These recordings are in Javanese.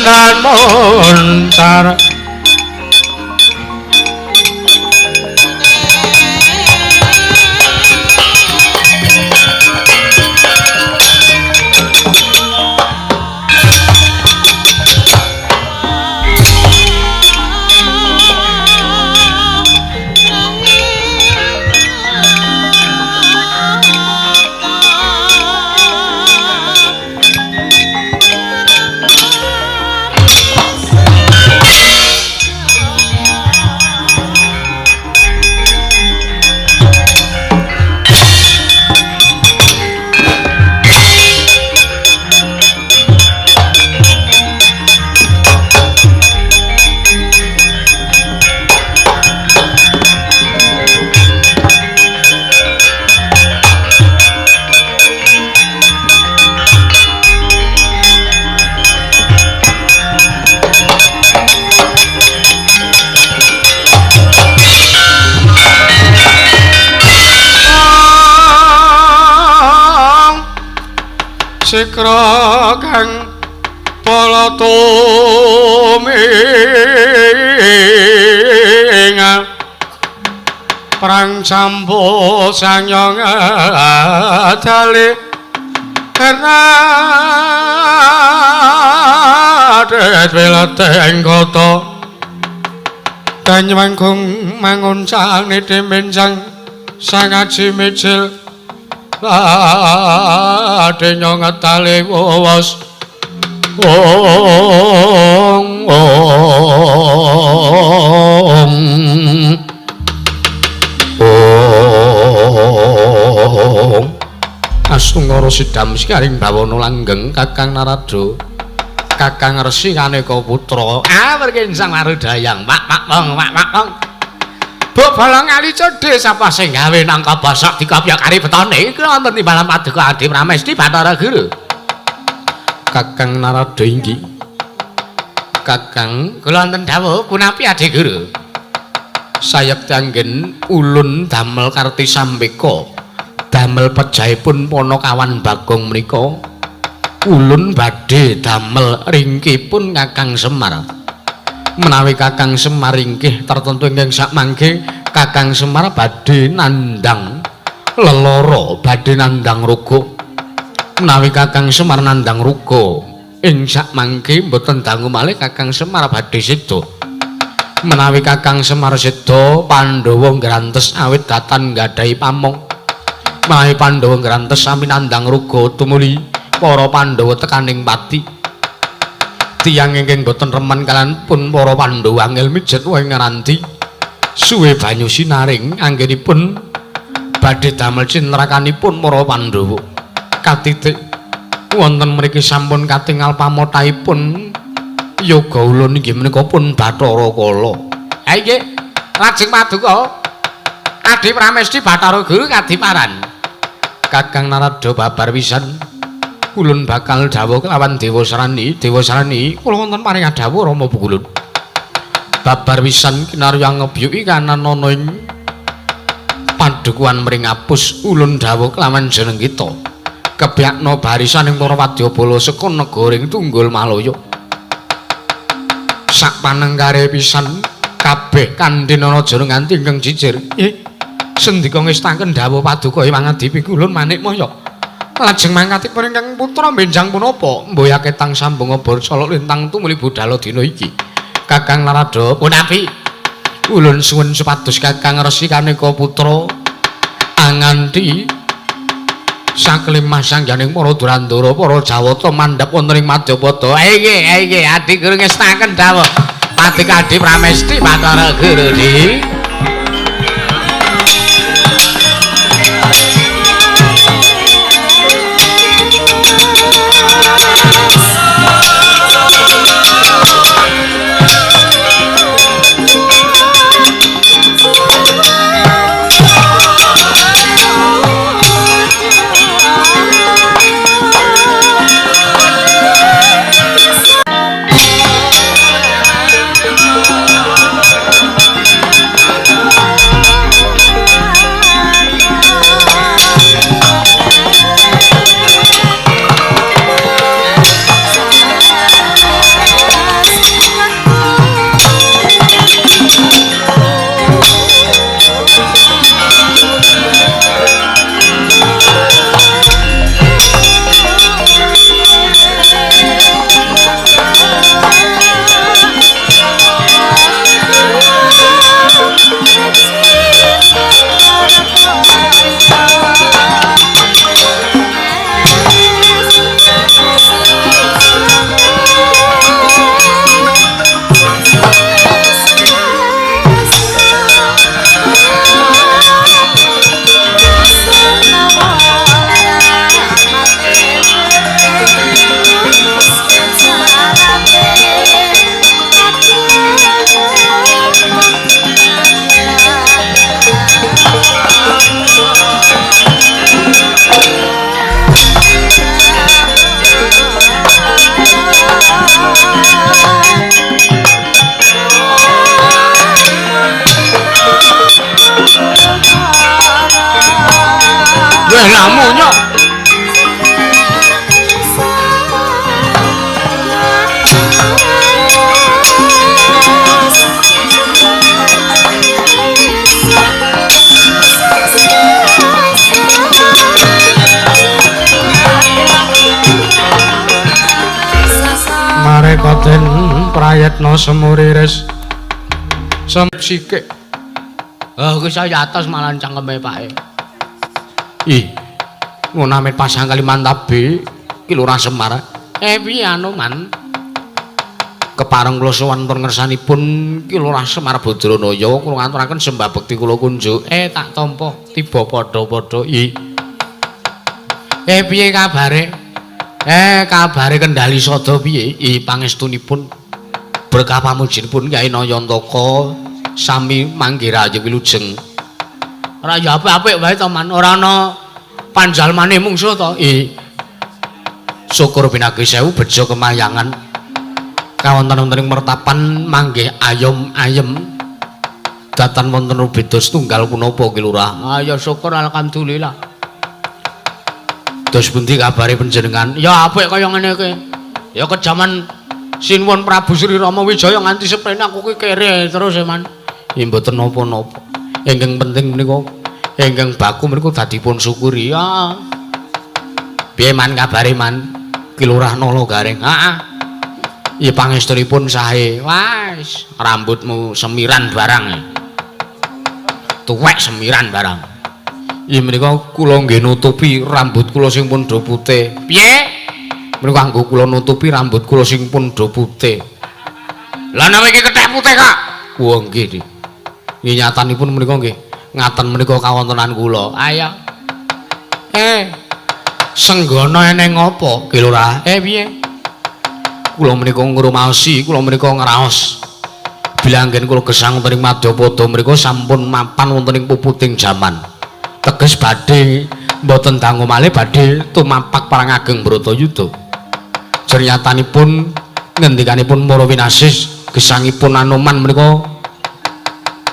lan moncar. Sikra kang pala tuming perang sambo sanyong adale radet welateng kota Banyuwangkung mangun sang niti menjang sang aji mijil ladenya ngetale wos ong ong ong Astungkara sidam sikaring bawana langgeng Kakang Narada Kakang Resi kaneka putra awerkin sang marudayang mak mak wong mak mak wong Bok bolong ali cedhe sapa sing gawe nangka bosok dikopyok kari betone iku wonten timbalan paduka Adi Pramesti Bathara Guru. Kakang Narada inggih. Kakang kula wonten dawuh punapi Adi Guru. Sayekti anggen ulun damel karti sambeka damel pejahipun Panakawan Bagong menika ulun badhe damel ringkipun Kakang Semar. Menawi Kakang Semar inggih tertentu ingkang sakmangke Kakang Semar badhe nandhang lelara, badhe nandhang ruga. Menawi Kakang Semar nandhang ruga ing sakmangke mboten dangu malih Kakang Semar badhe seda. Menawi Kakang Semar seda, Pandhawa nggrantes awit datan nggadahi pamong. Menawi Pandhawa nggrantes sami nandhang ruga tumuli para Pandhawa tekaning pati. Tiyang ingkang boten remen kalian pun para Pandhawa angel mijet wae ngranti suwe banyu sinaring anggenipun badhe damel cintrakanipun para Pandhawa. Katitik wonten mriki sampun katingal pamothahipun yoga ulun inggih menika pun Bathara Kala. Ha inggih lajeng paduka Adi Pramesti Bathara Guru kadiparan. Kakang Narada babar pisan ulun bakal dawuh kelawan Dewa Sarani. Dewa Sarani kula wonten paring dawuh Rama Pukulun. Babar pisan kinarya ngebyuki kanan ana ing padukuhan Mringapus ulun dawuh kelawan jeneng kita. Kebyakna barisaning para wadyabala saka negaring Tunggul Malaya. Sak panengkare pisan kabeh kandhenana jeneng nganti ingkang jijir. Sendika ngestaken dawuh paduka Hyang Adipi kulun manikmaya. Lajeng mangkatipun ingkang putra benjang punapa mboyake tang sambung obor colok lintang tumuli budala dina iki. Kakang Narada punapi ulun suwun supados Kakang Resi kaneka putra anganti saklemah sangganing para Durandara para Jawata mandhap wonten ing Madyapada. Inggih inggih Adi Guru ngestaken dawuh paduka Adi Pramesti Bathara Guru di. Lamunya. Mareka den prayitna semuriris semsikik. Oh, kuwi saya atas malah cangkeme pake. Ih. Ngono amit pasang Kalimantabe Ki Lurah Semar. Piye Anoman? Kepareng kula sowan wonten ngersanipun Ki Lurah Semar Badranaya kula ngaturaken sembah bekti kula kunjuk. Tak tampa tiba padha-padha. Ih. Piye kabare? Kabare Kendali Sada piye? Ih, pangestunipun berkah pamujinipun Kyai Nayantaka sami manggi rahayu wilujeng. Ora ya apik-apik wae to, Man. Ora ana panjalmane mungsuh to. Ih. Syukur pinagi sewu bejo kemayangan. Kawonten wonten ing mertapan manggih ayom-ayem. Datan wonten rubeda setunggal punapa Ki Lurah? Ah ya syukur alhamdulillah. Dos pundi kabare panjenengan? Ya apik kaya ngene iki. Ya kejaman Sinuwun Prabu Sri Rama Wijaya nganti seprene aku ki kere terus ya, Man. Ya mboten napa-napa. Ingkang penting menika ingkang baku menika dadi pun syukuri. Ya. Piye Man kabare Man? Ki Lurah Nala Gareng. Heeh. Ya pangestunipun sae. Wah, rambutmu semiran barang. Tuwek semiran barang. Ya menika kula nggih nutupi rambut kula sing pun do putih. Piye? Menika anggo kula nutupi rambut kula sing pun do putih. Lah nek iki kethek putih, Kak. Wah nggih, Dik. Nggih nyatanipun menika nggih ngaten menika kawontenan kula. Ayo. Senggono eneng apa, Ki Lurah? Piye? Kula menika ngrumaosi, kula menika ngraos. Bilanggen kula gesang wonten ing Madyapada menika sampun mapan wonten ing puputing jaman. Teges badhe mboten dangu malih badhe tumapak parang ageng Bratayuda. Jernyatanipun ngendikanipun para winasis gesangipun Anoman menika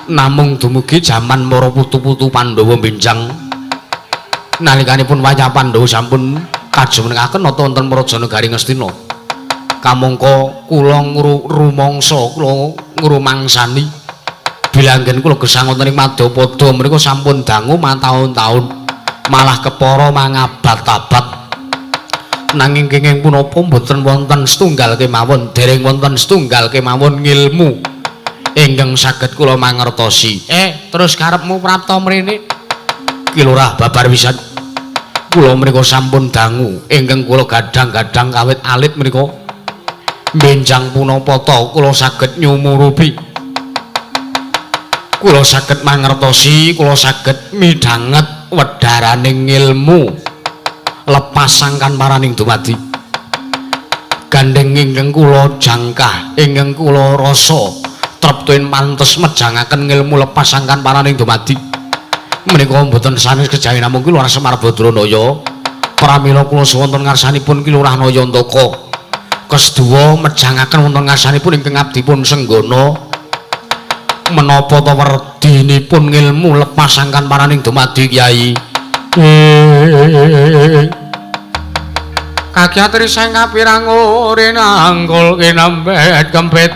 namung dumugi jaman para putu-putu Pandhawa benjang. Nalikanipun wayah Pandhawa sampun kajumenengaken nata wonten Praja Negari Ngastina. Kamangka kula rumangsa kula ngrumangsani bilanggen kula gesang wonten ing Madyapada menika sampun dangu mataun-taun malah kepara mangabad-abad. Nanging kenging punapa mboten wonten setunggal kemawon, dereng wonten setunggal kemawon ngilmu ingkang saged kula mangertosi. Terus karepmu prapta mrene? Ki Lurah babar wisan kula menika sampun dangu ingkang kula gadhang-gadhang kawit alit menika benjang punapa ta kula saged nyumurupi, kula saged mangertosi, kula saged midhanget wedharaning ilmu lepas sangkan paraning dumadi. Gandheng ingkang kula jangkah, ingkang kula rasa treptuin pantes mejangaken ilmu lepas sangkan paraning dumadi menika mboten sanes kejawi namung Ki Lurah Semar Badranaya. Pramila kula suwun ngarsanipun Ki Lurah Nayantaka keseduwa mejangaken wonten ngarsanipun ingkang abdipun Senggana menapa ta werdinipun ngilmu lepas sangkan paraning dumadi Kyai. Kakyatri sang kapirang ure nangkul kinambet kempit.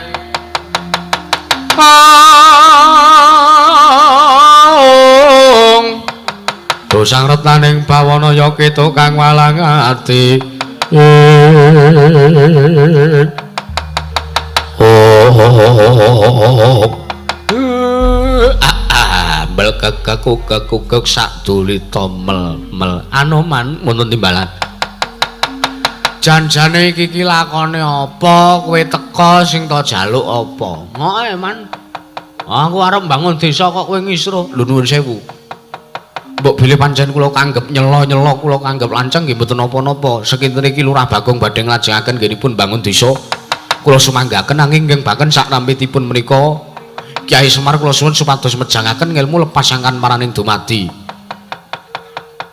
Dosang retnaning bawana ya ketu kang walang ati. Bel kekekuk sak dulita mel mel Anoman wonten timbalan. Janjane iki ki lakone apa? Kowe teka sing ta jaluk apa? Ngoe Man. Aku arep mbangun desa kok kowe ngisruh. Lho nuwun sewu. Mbok bilih pancen kula kanggep nyela-nyela, kula kanggep lanceng nggih mboten napa-napa. Sekinten iki Lurah Bagong badhe nglajengaken nggenipun mbangun desa. Kula sumanggaken nanging ingkang baken sak nampitipun menika Kyai Semar kula suwun supados mejangaken ngilmu lepas sangkan paraning dumadi.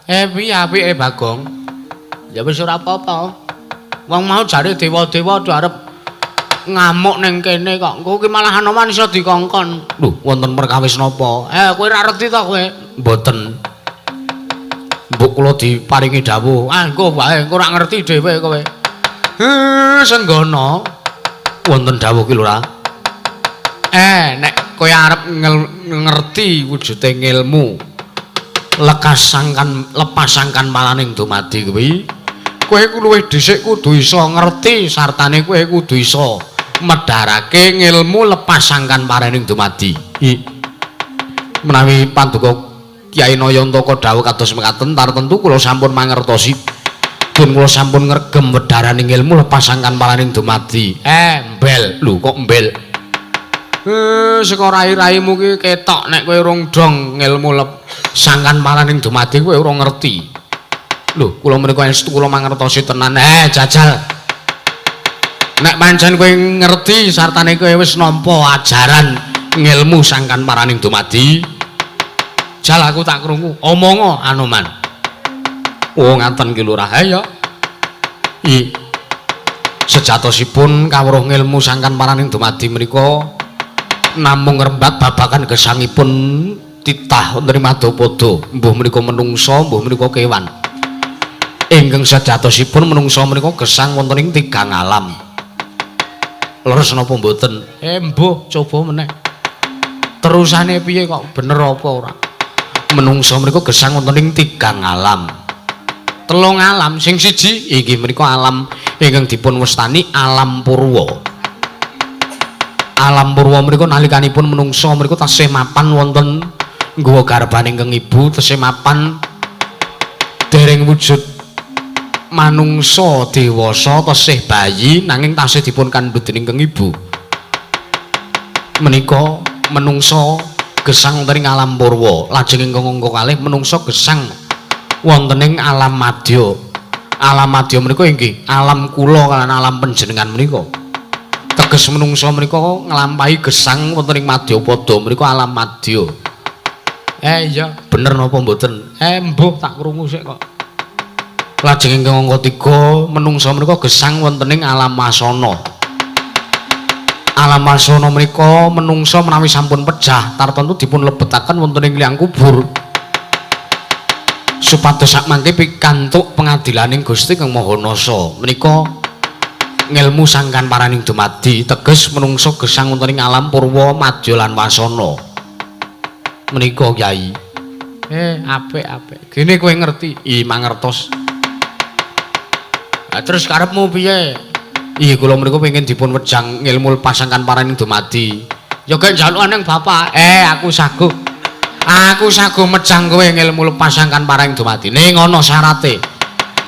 Piye apike Bagong? Ya wis ora apa-apa. Wong mau jare dewa-dewa do arep ngamuk ning kene kok. Engko ki malah Anoman iso dikongkon. Lho, wonten perkawis napa? Kowe ora reti ta kowe? Mboten. Mbok kula diparingi dawuh. Ah engko wae, engko ora ngerti dhewe kowe. Senggono. Wonten dawuh ki Lurah. Nek kowe arep ngerti wujude ngilmu lekas sangkan lepas sangkan malaning dumadi kuwi, kowe ku luwih dhisik kudu iso ngerti sartane kowe kudu iso medharake ngilmu lepas sangkan paraning dumadi. Menawi panduka Kyai Nayantaka dawuh kados mekaten tartentu kula sampun mangertosi. Pun kula sampun ngregem wedharaning ilmu lepas sangkan paraning dumadi. Mbel. Lho kok mbel? Saka rai-raimu ki ketok nek kowe urung dong ngilmu sangkan paraning dumadi kowe urung ngerti. Lho, kula menika estu kula mangertosi tenan. Jajal. Nek pancen kowe ngerti sartane kowe wis nampa ajaran ngilmu sangkan paraning dumadi, jal aku tak krungu omongo Anoman. Oh ngaten ki Lurah. Ya. I sejatosipun kawruh ngilmu sangkan paraning dumadi menika namung ngrembak babagan gesangipun titah wonten ing Madopada, mbuh menika menungsa mbuh menika kewan. Ingkang sejatosipun menungsa menika gesang wonten ing tigang alam. Leres napa mboten? Mbuh coba meneh. Terusane piye kok bener apa ora? Menungsa menika gesang wonten ing tigang alam. Telung alam, sing siji inggih menika alam ingkang dipun wastani alam purwa. Alam purwa menika nalikanipun menungsa menika tasih mapan wonten nggawa garbane ingkang ibu, tesih mapan dereng wujud manungsa dewasa, tesih bayi nanging tasih dipun kandhut dening ingkang ibu. Menika menungsa gesang wonten ing alam purwa. Lajeng ingkang angka kalih menungsa gesang wonten ing alam madya. Alam madya menika inggih alam kula kaliyan alam panjenengan menika. Teges menungsa menika nglampahi gesang wonten ing madyapada menika alam madya. Iya, bener napa mboten? Mbuh tak krungu sik kok. Lajeng ingkang angka 3 menungsa menika gesang wonten ing alam wasana. Alam wasana menika menungsa menawi sampun pejah tartentu dipun lebetaken wonten ing liang kubur. Supados sakmangke pikantuk pengadilaning Gusti Kang Maha Nasa. Menika ngilmu sangkan paraning dumadi, teges menungsa gesang wonten ing alam purwa, madya lan wasana. Menika Kyai. Apik-apik. Gene kowe ngerti? I mangertos. Lah terus karepmu piye? Iya kula menika pengin dipun wejang ngilmu pasangkan paraning dumadi. Ya gek njalukan ning bapak. Aku saguh. Aku saguh mejang kowe ngilmu pasangkan paraning dumadi. Ning ana syarate.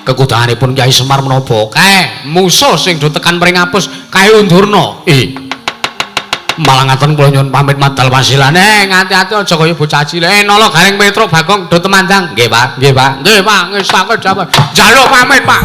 Kekudahanipun Kyai Semar menapa? Kae musuh sing do tekan pring apus kae undurna. Malah ngaten kula nyuwun pamit madal wasilane. Ngati-ati aja kaya bocah cilik. Nala Gareng Petruk Bagong do temandang. Nggih, Pak. Nggih, Pak. Nggih, Pak. Ngestake jawab. Njaluk pamit, Pak.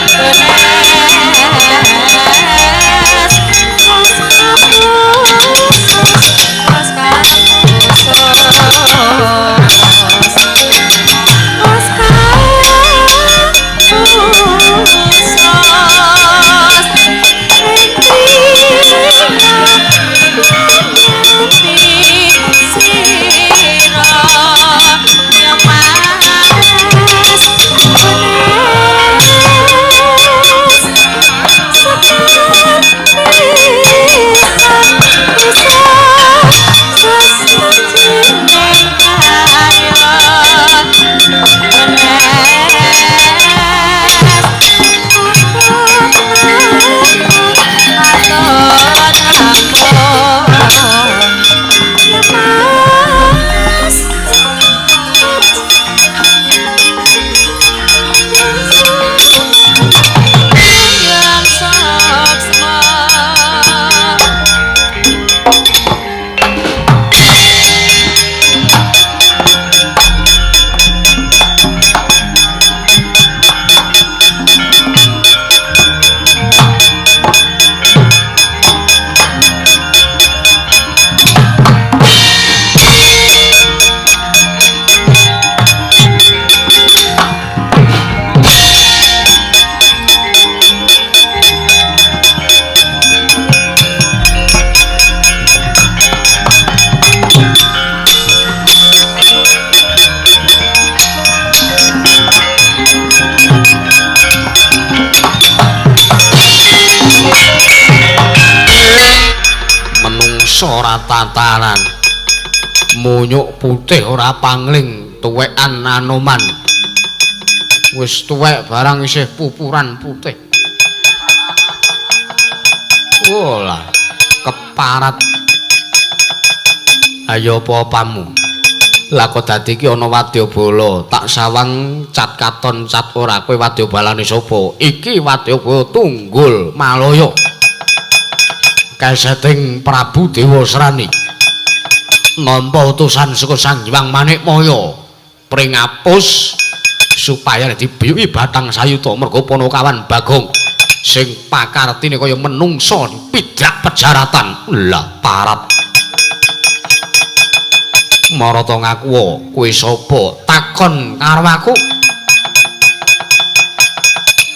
Nayaka. Menungsa ora tatanan. Munyuk putih ora pangling, tuwekan Anoman. Wis tuwek barang isih pupuran putih. Wolah, keparat. Ayo apa-apamu? Lah kok dadi iki ana wadyabala, tak sawang cat katon cat ora, kowe wadyabalane sapa? Iki wadyabala Tunggul Malaya. Keseting Prabu Dewasrani. Nampa utusan saka Sang Hyang Manikmaya pringapus supaya dibiyuki Bathang Sayuta merga Panakawan Bagong sing pakartine kaya menungsa pidak pejaratan. Lah parat. Marata ngaku kowe sapa? Takon karo aku.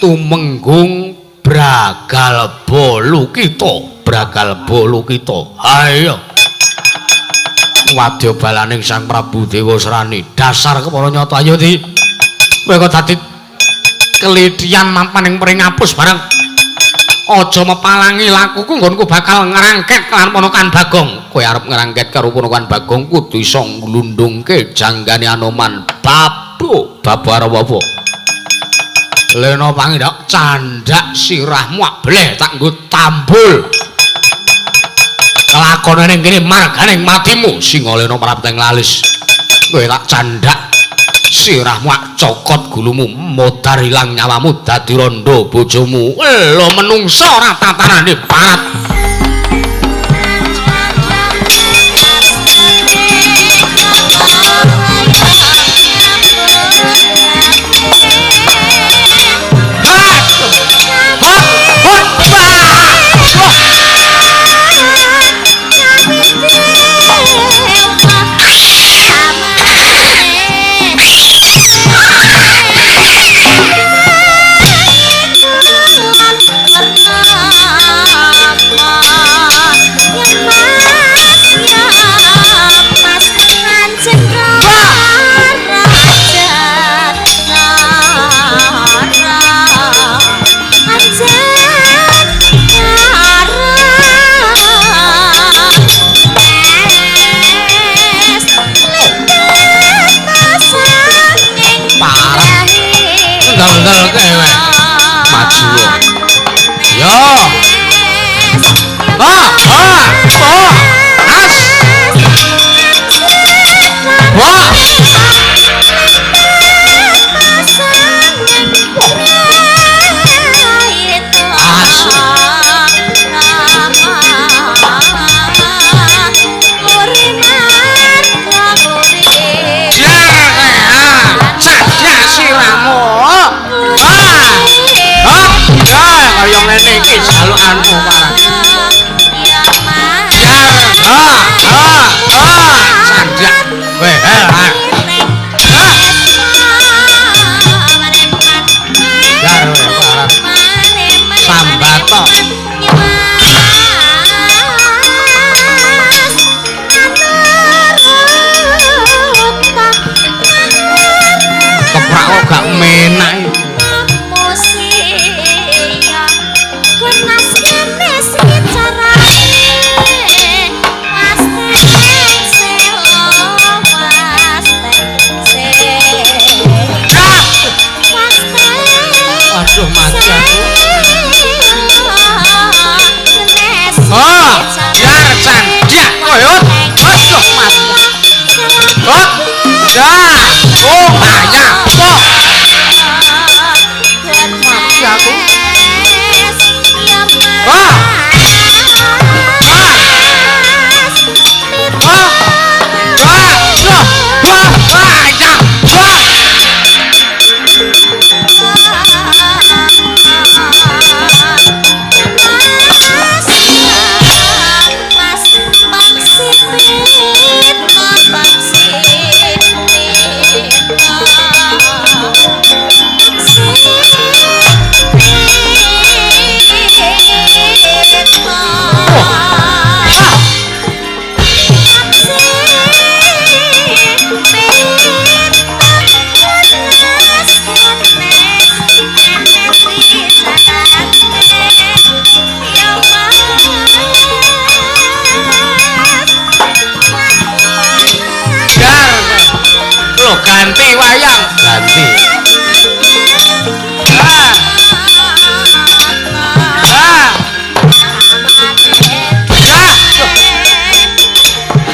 Tumenggung Bragalba Lukita, Bragalba Lukita. Ayo. Wadyabalaning Sang Prabu Dewasrani, dasar kepara nyata ayo di. Kowe kok dadi kelithian mapan ing pringapus barang. Aja mepalangi lakuku nggonku bakal ngrangket lan Ponokan Bagong. Kowe arep ngrangket karo Ponokan Bagong kudu iso nglundungke janggane Anoman. Babu, babu arep apa? Lena pangindak candhak sirahmu bleh tak nggo tambul. Kelakone ning kene marganing matimu Singalena prapteng lalis. Kowe tak candhak sirahmu cokot gulumu modar ilang nyawamu dadi rondo bojomu. Lho menungsa ora tatarane parat.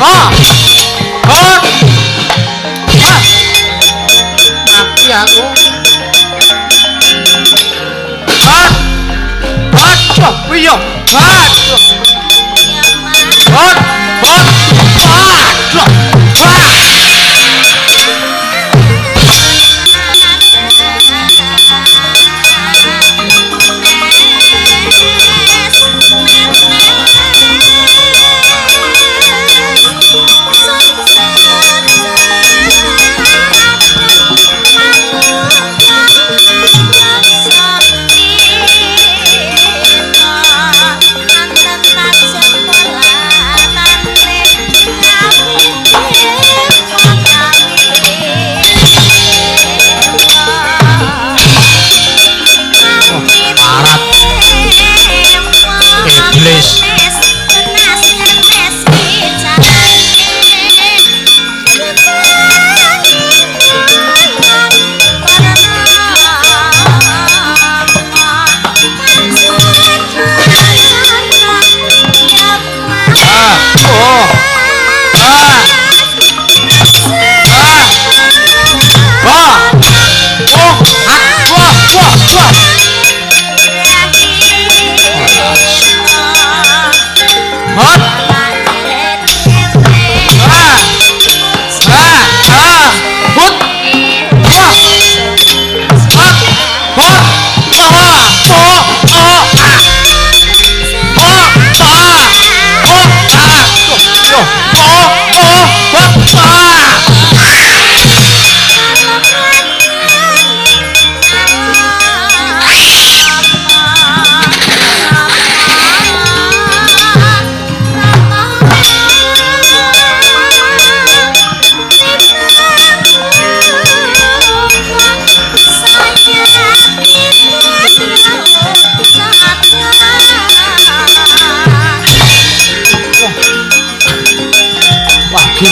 Ha. Hot. Ha. Mati aku. Hot. Aduh, piye? Aduh. Hot. Hot. Aduh. Wah. Iblis.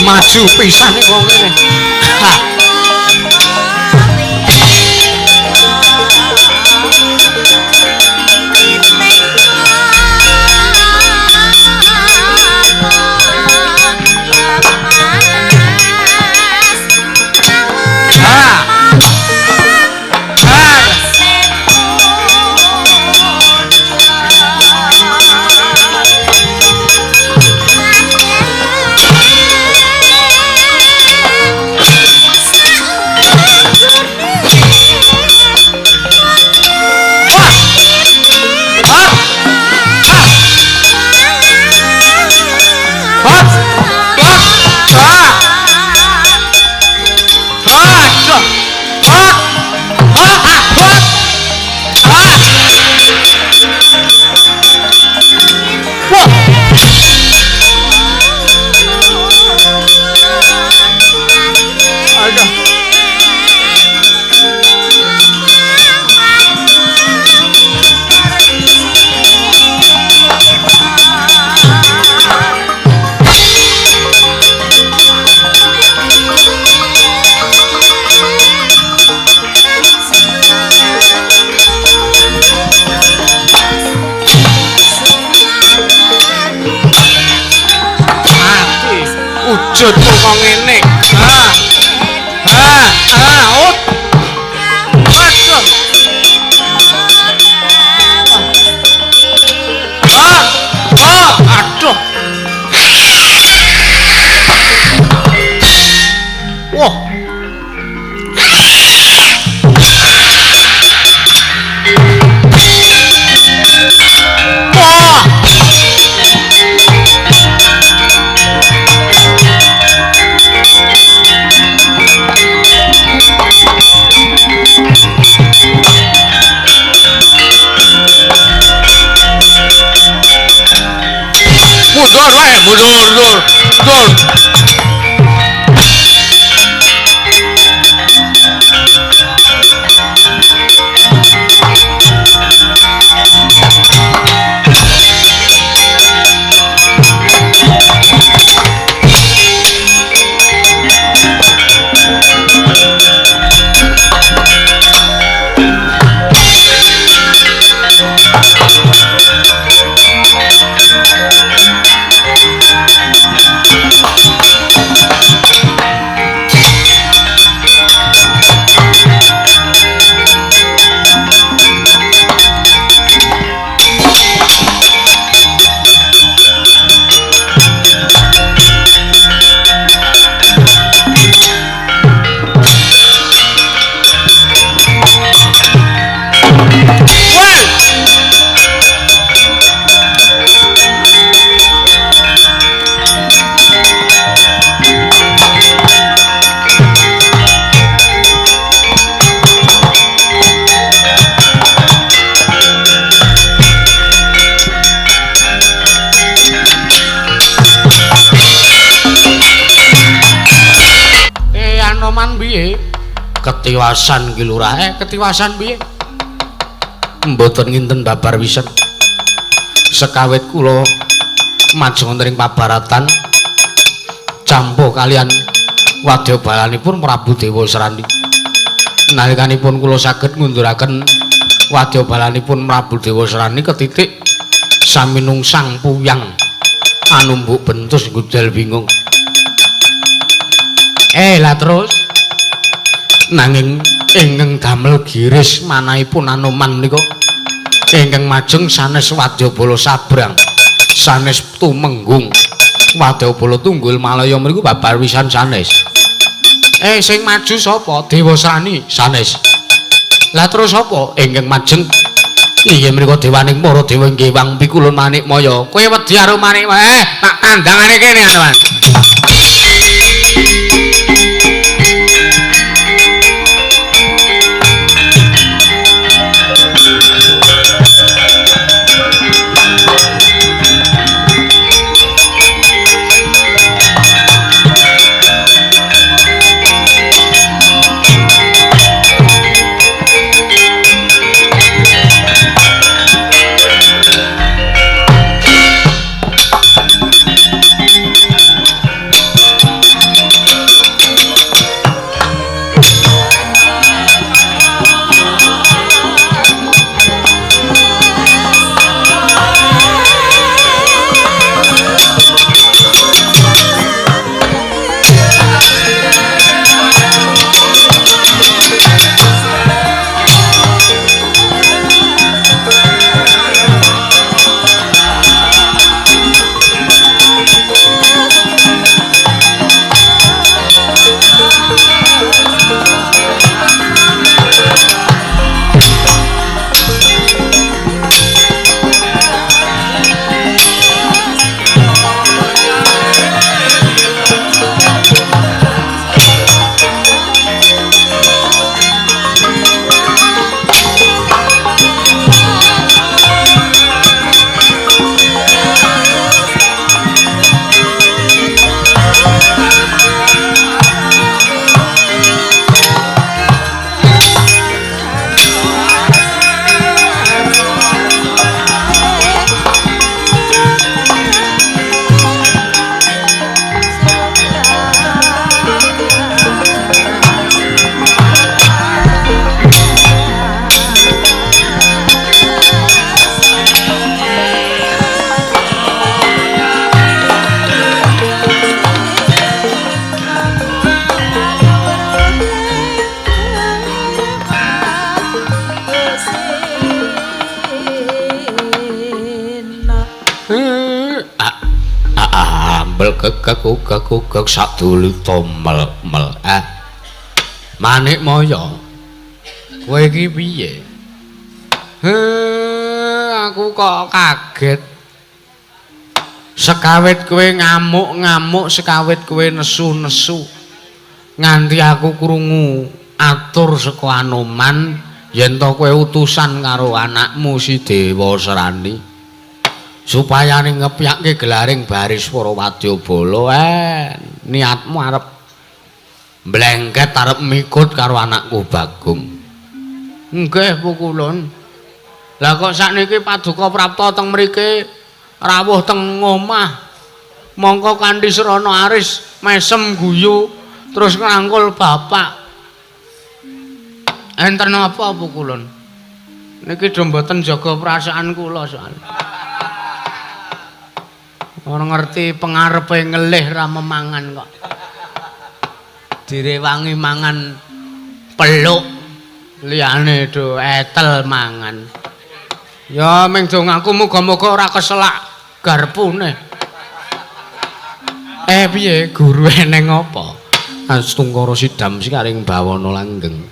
Maju pisan nek wong ngene. Ha. Wujudmu kok ngene. Ha. Ha, ha, ut. Aduh. Ha, ha, aduh. Wah. Wah. Mundur wae, mundur, mundur, mundur. piye? Ketiwasan ki lurah. Ketiwasan piye? Mboten nginten babar wiset. Sekawit kula majeng wonten ing pabaratan campuh kalian wadyabalanipun Prabu Dewasrani. Nalikanipun kula saged ngunduraken wadyabalanipun Prabu Dewasrani ketitik sami nungsang puyang anumbuk bentus gudel bingung. Lah terus nanging ingkang damel giris manahipun Anoman menika ingkang majeng sanes wadyabala sabrang, sanes tumenggung wadyabala tunggul malaya mriku babar wisan sanes. Sing maju sapa? Dewasrani sanes. Lah terus sapa ingkang majeng? Inggih menika dewaning para dewa inggih Wang Pikulun Manikmaya. Kowe wedi karo Manikmaya? Tak tandangane kene Anoman. Kekek sadulita mel-mel. Manikmaya, kowe iki piye? Aku kok kaget. Sekawit kowe ngamuk-ngamuk, sekawit kowe nesu-nesu, nganti aku krungu atur saka Anoman yen to kowe utusan karo anakmu si Dewasrani supaya ngepyake gelaring baris para wadyabala. Niatmu arep mblengket, arep mikut karo anakku Bagong. Nggih pukulun. Lah kok sakniki paduka prapta teng mriki rawuh teng omah, mongko kanthi srana aris mesem guyu terus ngrangkul bapak. Enten apa pukulun? Niki do mboten jaga perasaan kula soal. Ora ngerti pengarepe ngelih ra memangan kok. Direwangi mangan peluk liyane do etel mangan. Ya ming dongaku muga-muga ora keselak garpune. Piye guru eneng apa? Astungkara sidam sikaring bawana langgeng.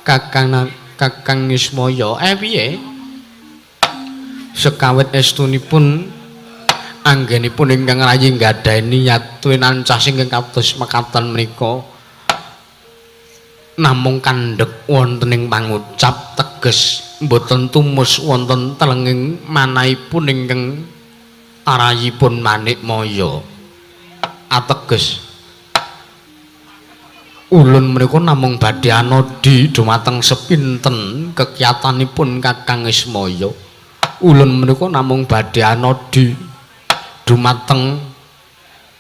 Kakang Ismaya, piye? Sekawit estunipun anggenipun ingkang rayi nggadahi niat tuwin ancas ingkang kados mekaten menika namung kandhek wonten ing pangucap teges mboten tumus wonten telenging manahipun ingkang arayipun Manikmaya. Ateges Ulun menika namung badhe anodi dumateng sepinten kekiyatanipun Kakang Ismaya. Ulun menika namung badhe anodi dumateng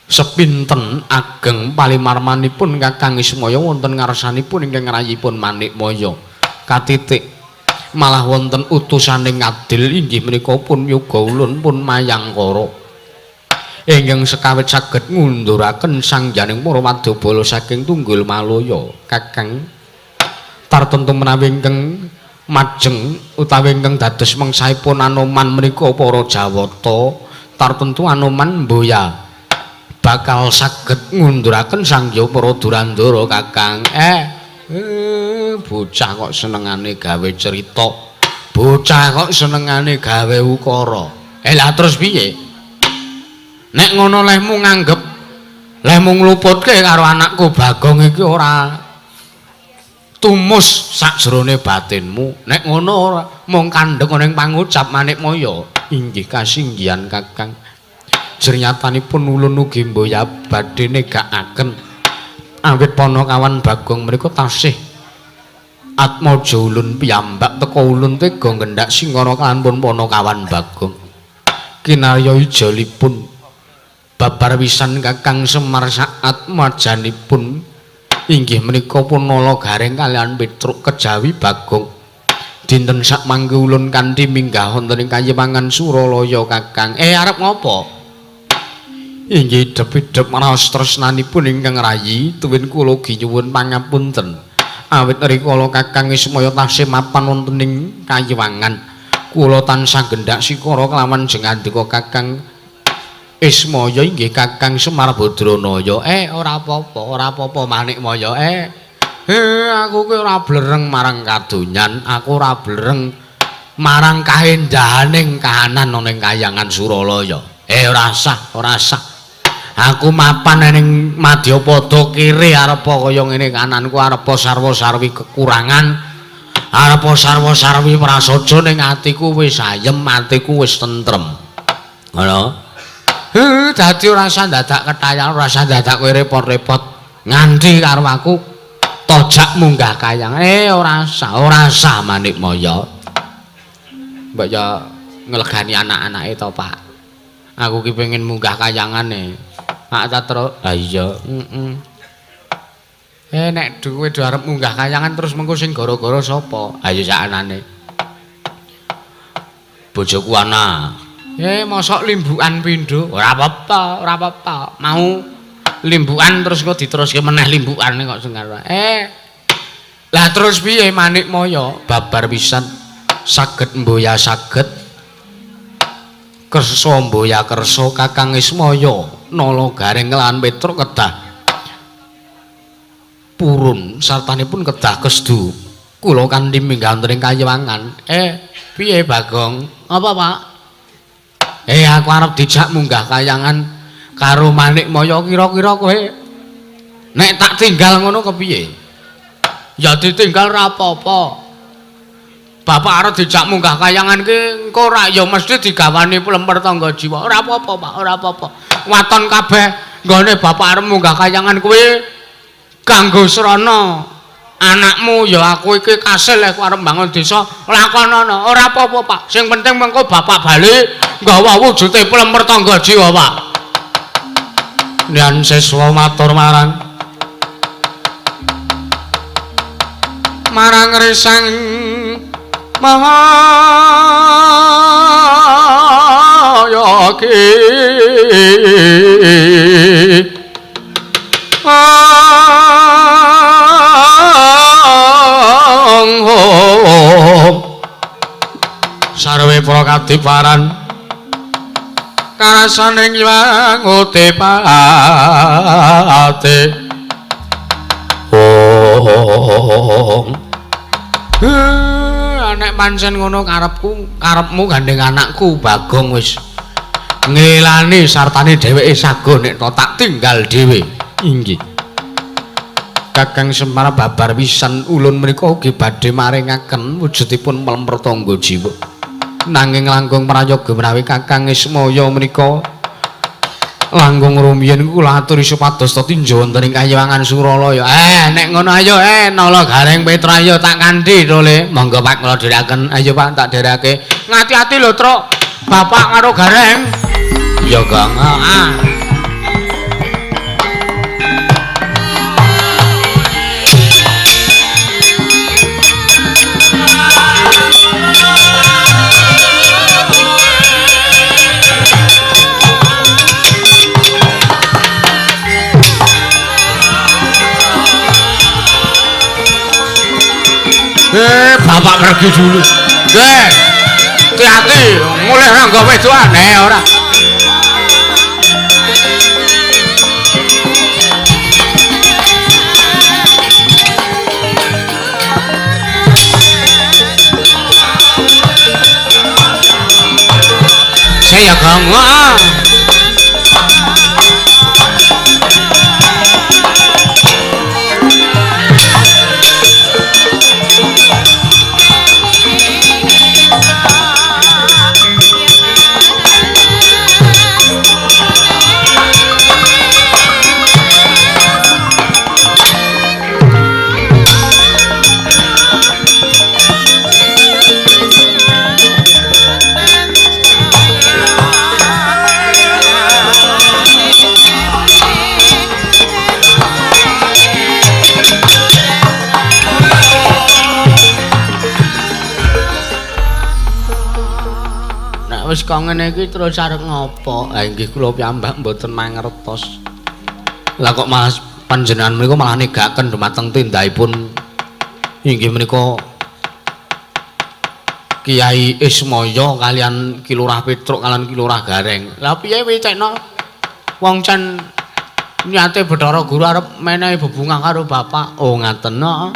sepinten ageng palimarmanipun Kakang Ismaya wonten ngarsanipun ingkang rayipun Manikmaya. Katitik malah wonten utusane ngadil inggih menika pun yoga ulun pun Mayangkara. Ingkang sekawit saged ngunduraken sangjaning para wadyabala saking Tunggul Malaya. Kakang tartemtu menawi ingkang majeng utawi ingkang dados mengsahipun Anoman menika para Jawata, tartemtu Anoman mboya bakal saged ngunduraken sangya para Durandara. Kakang, bocah kok senengane gawe cerita, bocah kok senengane gawe ukara. Lah terus piye? Nek ngono lehmu nganggep lehmu ngluputke karo anakku Bagong iki ora tumus sakjroning batinmu. Nek ngono ora mung kandhek ana ing pangucap Manikmaya. Inggih kasinggihan Kakang. Jernyatanipun ulun ugi mboya badhe negakaken awit Panakawan Bagong mriku tasih atmaja ulun piyambak teka ulun tega nggendak singkara kalawan Panakawan Bagong. Kinarya ijolipun babar wisan Kakang Semar saat majanipun inggih menika Punala Gareng kaliyan Petruk kejawi Bagong. Dinten sakmangke ulun kanthi minggah wonten ing kayiwangan Suralaya. Kakang, arep ngopo? Inggih idhep-idhep raos tresnanipun ingkang rayi tuwin kula ugi nyuwun pangapunten awit rikala Kakang Ismaya tasih mapan wonten ing kayiwangan kula tansah gendak sikara kelawan jengandika Kakang Ismaya inggih Kakang Semar Badranaya. Ora apa-apa, ora apa-apa Manikmaya. Aku ki ora blereng marang kadonyan, aku ora blereng marang kaendahaning kahanan ana ing kayangan Suralaya. Ora sah, ora sah. Aku mapan ning Madyapada kiri arepa kaya ngene kananku arepa sarwa-sarwi kekurangan, arepa sarwa-sarwi prasaja ning atiku wis ayem, atiku wis tentrem. Ngono. Dadi ora usah dadak ketayan, ora usah dadak kowe repot-repot nganti karo aku tojak munggah kayang. Ora usah, ora usah Manikmaya. Mbok ya nglegani anak-anake to, Pak. Aku ki pengen munggah kayangane. Pak Tatro. Ha iya, heeh. Nek kowe do arep munggah kayangan terus mengko sing gara-gara sapa? Ha ya sakanane. Bojoku ana. Mosok limbukan pindho? Ora apa-apa, ora apa-apa. Mau limbukan terus kok diteruske meneh limbukane kok sing karo. Lah terus piye Manikmaya? Babar pisan saged mboya saged kersa mboya kersa Kakang Ismaya Nala Gareng lan Petruk kedah purun sartanipun kedah kesdu kula kanthi minggah wonten ing kayiwangan. Piye Bagong? Apa, Pak? Aku arep dijak munggah kayangan karo Manikmaya, kira-kira kowe nek tak tinggal ngono kepiye? Ya ditinggal ora apa-apa. Bapak arep dijak munggah kayangan ki engko ora ya mesti digawani plemper tangga jiwa. Ora apa-apa, Pak, ora apa-apa. Waton kabeh nggone bapak arep munggah kayangan kuwi kanggo srana anakmu ya aku iki kasil aku arep mbangun desa lakonono. Ora apa-apa, Pak. Sing penting mengko bapak bali nggawa wujude plemper tangga jiwa, Pak. Nyan siswa matur marang marang risang Mahayaki sarwe para kadiparan karasaning Hyang Utipate. Ong. Nek pancen ngono karepku, karepmu gandeng anakku Bagong wis ngelani sartane dheweke sago nek to tak tinggal dhewe. Inggih. Kakang Semar babar pisan ulun menika ugi badhe maringaken wujudipun mlemper tangga jiwa. Nanging langkung prayoga menawi Kakang Ismaya menika Langkung rumiyin kula aturi supados tinja wonten ing Kahyangan Suralaya. Nek ngono ayo Nala Gareng Petra ayo tak kanthi to Le. Monggo Pak kula dherekaken. Ayo Pak tak dherekake. Ngati-ati lho Truk. Bapak karo Gareng. Ya Gong. Heeh. Bapak pergi dulu. Nggih. Hati-hati, mulih nganggo wedoan ora. Saya gong. Wis kok ngene iki terus arep ngopo? Ha inggih kula piyambak mboten mangertos. Lah kok malah panjenengan menika malah negaken dumateng tindakipun inggih menika Kiai Ismaya kalian Ki Lurah Petruk kalian Ki Lurah Gareng. Lah piye wicekno? Wong can niate Bathara Guru arep menehi bebungah karo bapak. Oh ngaten no.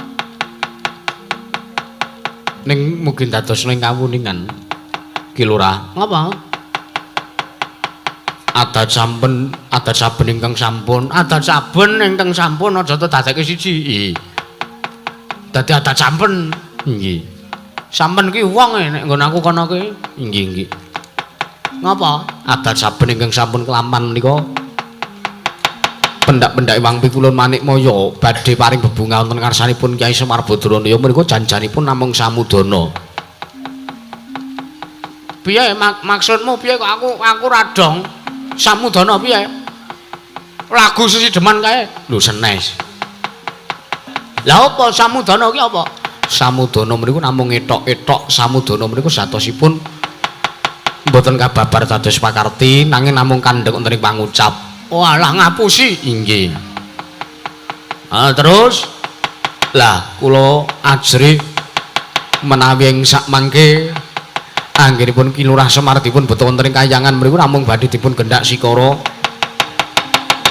Ning mugi dados ning kawuningan. Ki Lurah, ngapa? Adat sampun, adat saben ingkang sampun, adat saben ingkang sampun aja dadekke siji. Dadi adat sampun. Nggih. Sampen ki wong nek nggon aku kono ki. Nggih, nggih. Ngapa? Adat saben ingkang sampun kelaman menika pendak-pendak Iwang Pikulun Manikmaya badhe paring bebungah wonten ngarsanipun Kyai Semar Badranaya menika janjanipun namung samudana. Piye maksudmu piye kok aku radong samudana piye? Lagu sesideman kae. Lho senes. Lah apa samudana ki apa? Samudana mriku namung etok-etok, samudana mriku satosipun mboten kababar dados pakarti nanging namung kandhek wonten ing pangucap. Walah ngapusi. Inggih. Ah terus lah kula ajrih menawi ing sakmangke anggenipun Ki Lurah Semar dipun beto wonten ing kayangan mriku namung badhe dipun gendak sikara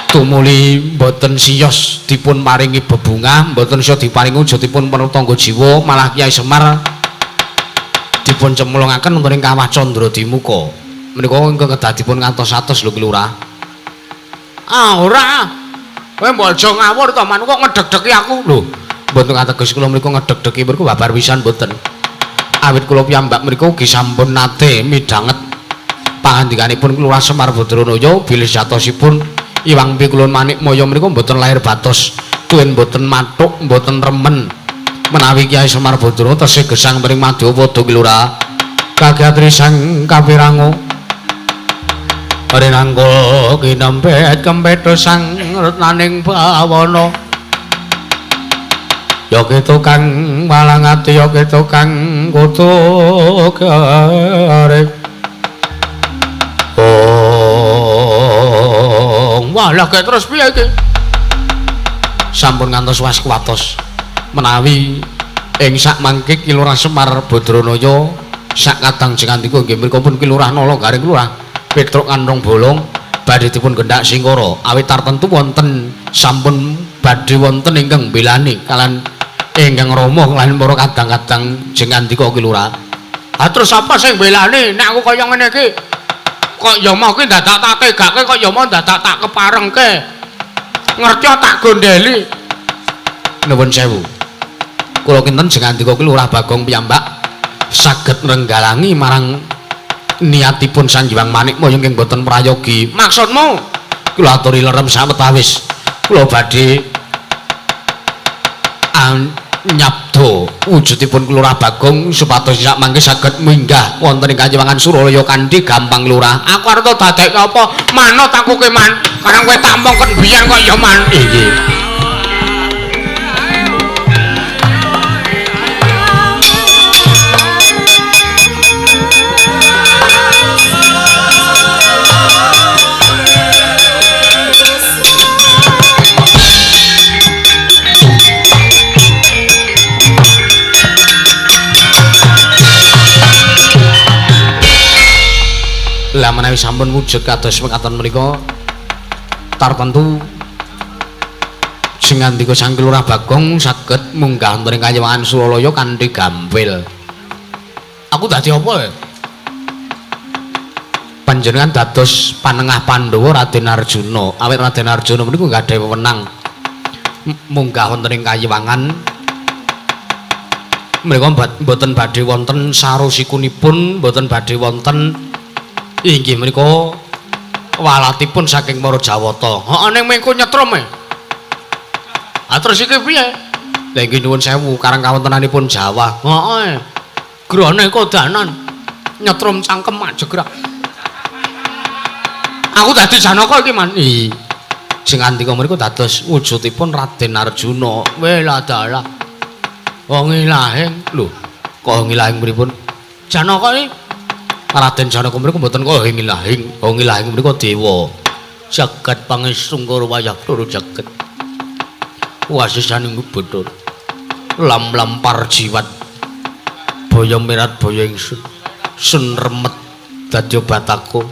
tumuli mboten siyos dipun paringi bebungah, mboten siyos diparingi wujudipun tangga jiwa, malah Kyai Semar dipun cemplungaken wonten ing kawah Candra Dimuka. Menika ingkang kedah dipun ngantos-atos lho Ki Lurah. Ah ora. Kowe mbok aja ngawur to, manuk kok ngedeg-degi aku lho. Mboten kateges kula mriku ngedeg-degi mriku babar pisan mboten. Awit kula piyambak mriku ugi sampun nate midhanget pangandikanipun Lurah Semar Badranaya bilih jatosipun Iwang Pikulun Manikmaya mriku mboten lahir batos, tuwin mboten mathuk, mboten remen menawi Kyai Semar Badranaya tesih gesang mring Madyapada Ki Lurah. Kagatri sang kapirango rinangkul kinempet kempetho sang retnaning bawana. Ya tukang malang ati, ya tukang kutu garing. Oh, wah lah terus piye iki? Sampun ngantos was kuwatos menawi ing sak mangke Ki Lurah Semar Badranaya sak kadang jengantika nggih mriku pun Ki Lurah Nala Gareng Lurah Petruk Kanthong Bolong badhe dipun gendak singkara awit tartentu wonten sampun badhe wonten ingkang mbelani kalian ingkang rama kalian para kadang-kadang jengandika Ki Lurah. Ha terus apa sing mbelani nek aku kaya ngene iki? Kok ya mau ki dadak tak tegake, kok ya mau dadak tak keparengke. Ngerti tak gondeli. Nuwun sewu. Kula kinten jengandika Ki Lurah Bagong piyambak saged nrenggalangi marang niatipun Sang Hyang Manikmaya ingkang boten prayogi. Maksudmu? Kula aturi lerem sawetawis. Kula badhe nyabda wujudipun Lurah Bagong supados sak mangke saged minggah wonten ing Kayiwangan Suralaya kanthi gampang lurah. Aku arep dadekke apa? Manut aku ki man. Karang kowe tak mongkon biyen kok ya man. Inggih. Lah menawi sampun wujud kados mekaten menika tartentu sing ngandika Sang Lurah Bagong saged munggah wonten ing Kayiwangan Suralaya kanthi gampil. Aku dadi apa ya? Panjenengan dados panengah Pandhawa Raden Arjuna. Awit Raden Arjuna menika gadhahi wewenang munggah wonten ing Kayiwangan. Menika mboten badhe wonten sarosikunipun, mboten badhe wonten inggih menika walatipun saking para Jawata. Heeh ning mengko nyetrum e. Ah terus iki piye? Lah inggih nuwun sewu karang kawontenanipun Jawa. Heeh. Grane kodanan nyetrum cangkem mak jegrak. Aku dadi Janaka iki man. Ih. Sing andika mriku dados wujudipun Raden Arjuna. Weh dalah. Wong ilahing lho, kok ngilahing pripun? Janaka iki Raden Janaka mriku mboten kok ngilahing, wong ngilahing mriku dewa. Jagat pangestungkara wayah loro jagat. Wasisaning bodho. Lam-lam parjiwat. Baya mirat baya ingsun. Sun remet dadi batako.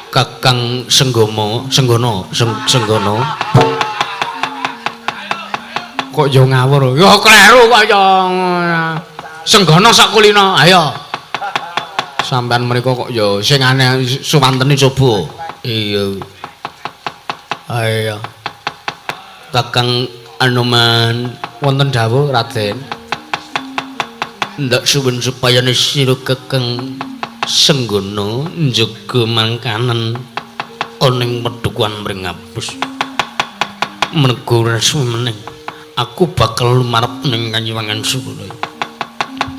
Kakang Senggama, Senggono, Senggono. Kok ya ngawur. Ya kleru kok ya. Senggono sakulina, ayo. Sampean menika kok ya sing aneh suwantene coba. Iya. Ayo. Kakang Anoman wonten dawuh Raden. Ndak suwun supaya sira Kakang Senggono njaga mangkanen ana ing pedukuhan Mringapus. Mergo sumeneng aku bakal lumarep ning Kayiwangan Suralaya.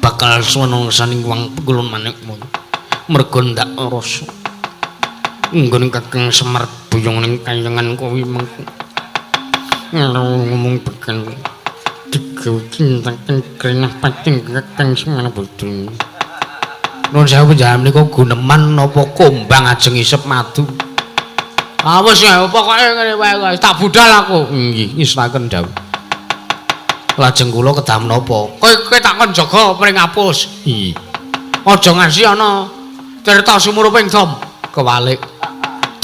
Bakal suwana saning wang pegulun manikmu. Mergo ndak rasa nggone Kakang Semar buyung ning kayangan kuwi mengko ngomong beken digawe cintaken krenah pating Kakang Semar bodho. Nuwun sewu panjenengan menika guneman napa kombang ajeng isep madu. Ah wis ya pokoke ngene wae tak budal aku. Nggih, ngisraken dawuh. Lajeng kula kedah menapa? Kowe tak kon jaga Pringapus. Iya. Aja ngasi ana tirta sumuruping dom kewalik.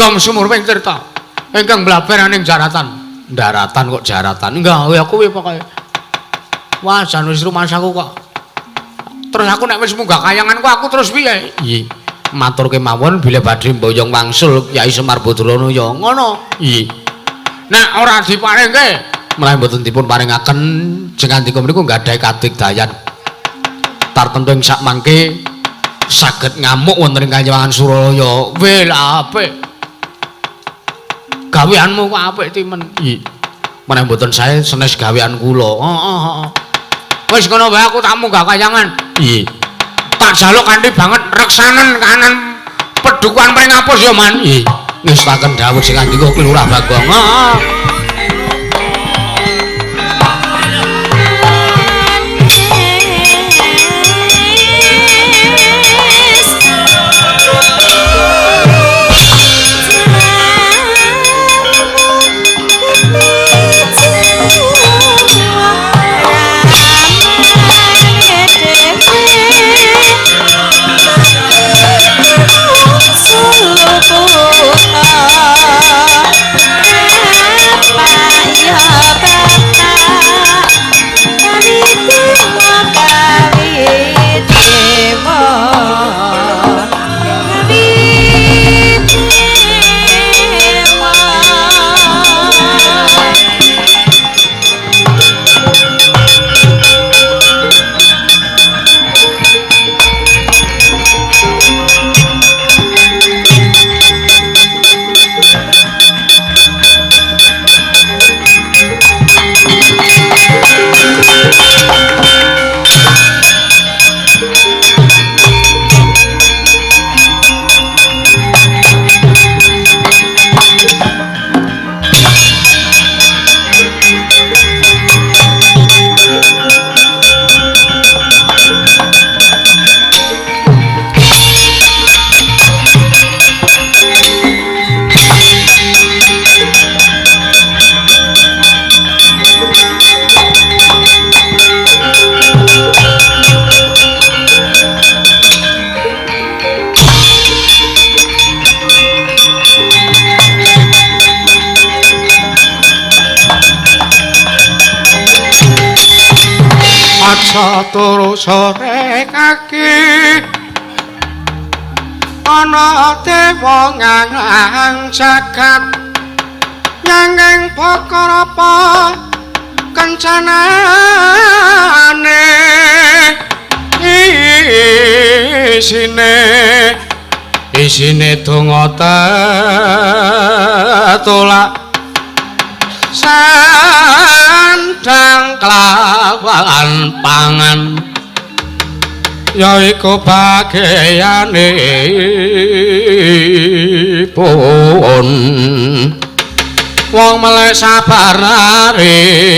Dom sumuruping tirta ingkang blaber ning jaratan. Daratan kok jaratan. Enggak, ya kuwi pokoke. Wah, jan wis rumasaku kok. Terus aku nek wis munggah kayanganku aku terus piye? Iya. Matur kemawon bilih badhe mboyong wangsul Kyai Semar Badrana ya ngono. Iya. Nek ora diparingke menawi mboten dipun paringaken jeng andika mriku nggadahi kadigdayan. Tartemtu ing sak mangke saged ngamuk wonten ing Kayiwangan Suralaya. Weh lah apik. Gaweanmu kok apik timen. Iya. Menawi mboten sae senes gawean kula. Heeh heeh. Wis ngono wae aku tak munggah kayangan. Iya. Tak jaluk kanthi banget reksanen kanan pedukuhan Pringapus ya man. Iya. Ngestaken dawuh sing andika Lurah Bagong. Heeh. Suluputa. Aja turu sore kaki ana dewa ngang jagat nyanging perkara apa kencanane isine isine donga tetolak sandang kelawan pangan yaiku bageyanipun wong melek sabar narima.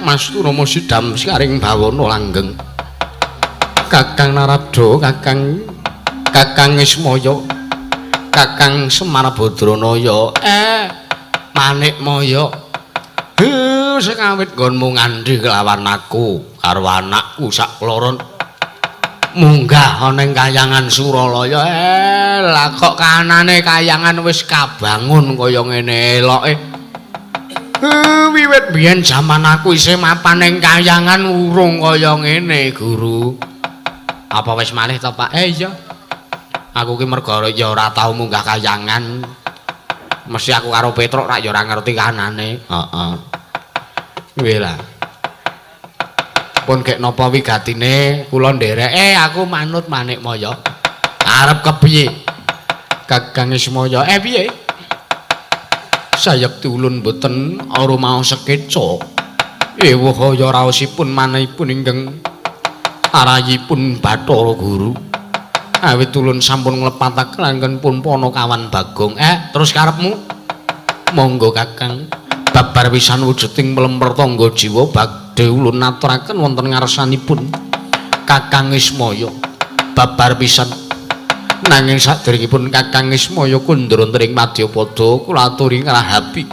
Mas Turama sidam sikaring bawana langgeng. Kakang Narada, Kakang Kakang Ismaya, Kakang Semar Badranaya, Manikmaya. Sekawit nggonmu ngandhi kelawan aku karo anakku sak kloron. Munggah ana ing kayangan Suralaya. Lah kok kanane kayangan wis kabangun kaya ngene eloke. Wiwit biyen jaman aku isih mapan ing kayangan urung kaya ngene, Guru. Apa wis malih to, Pak? Iya. Aku ki mergo ya ora tau munggah kayangan. Mesti aku karo Petruk rak ya ora ngerti kanane. Heeh. Nggih lah. Pun gek napa wigatine kula nderek. Aku manut Manikmaya. Arep kepiye? Kakang Ismaya. Piye? Sayekti ulun boten arumaos sekeca. Ewuh ya raosipun manahipun ingkang arayipun Bathara Guru. Awit ulun sampun nglepataken anggen pun Panakawan Bagong. Terus karepmu? Monggo Kakang. Babar pisan wujuding mlemper tangga jiwa badhe ulun aturaken wonten ngarsanipun Kakang Ismaya. Babar pisan. Nanging saderengipun Kakang Ismaya kundur wonten ing madyapada kula aturi ngrahapi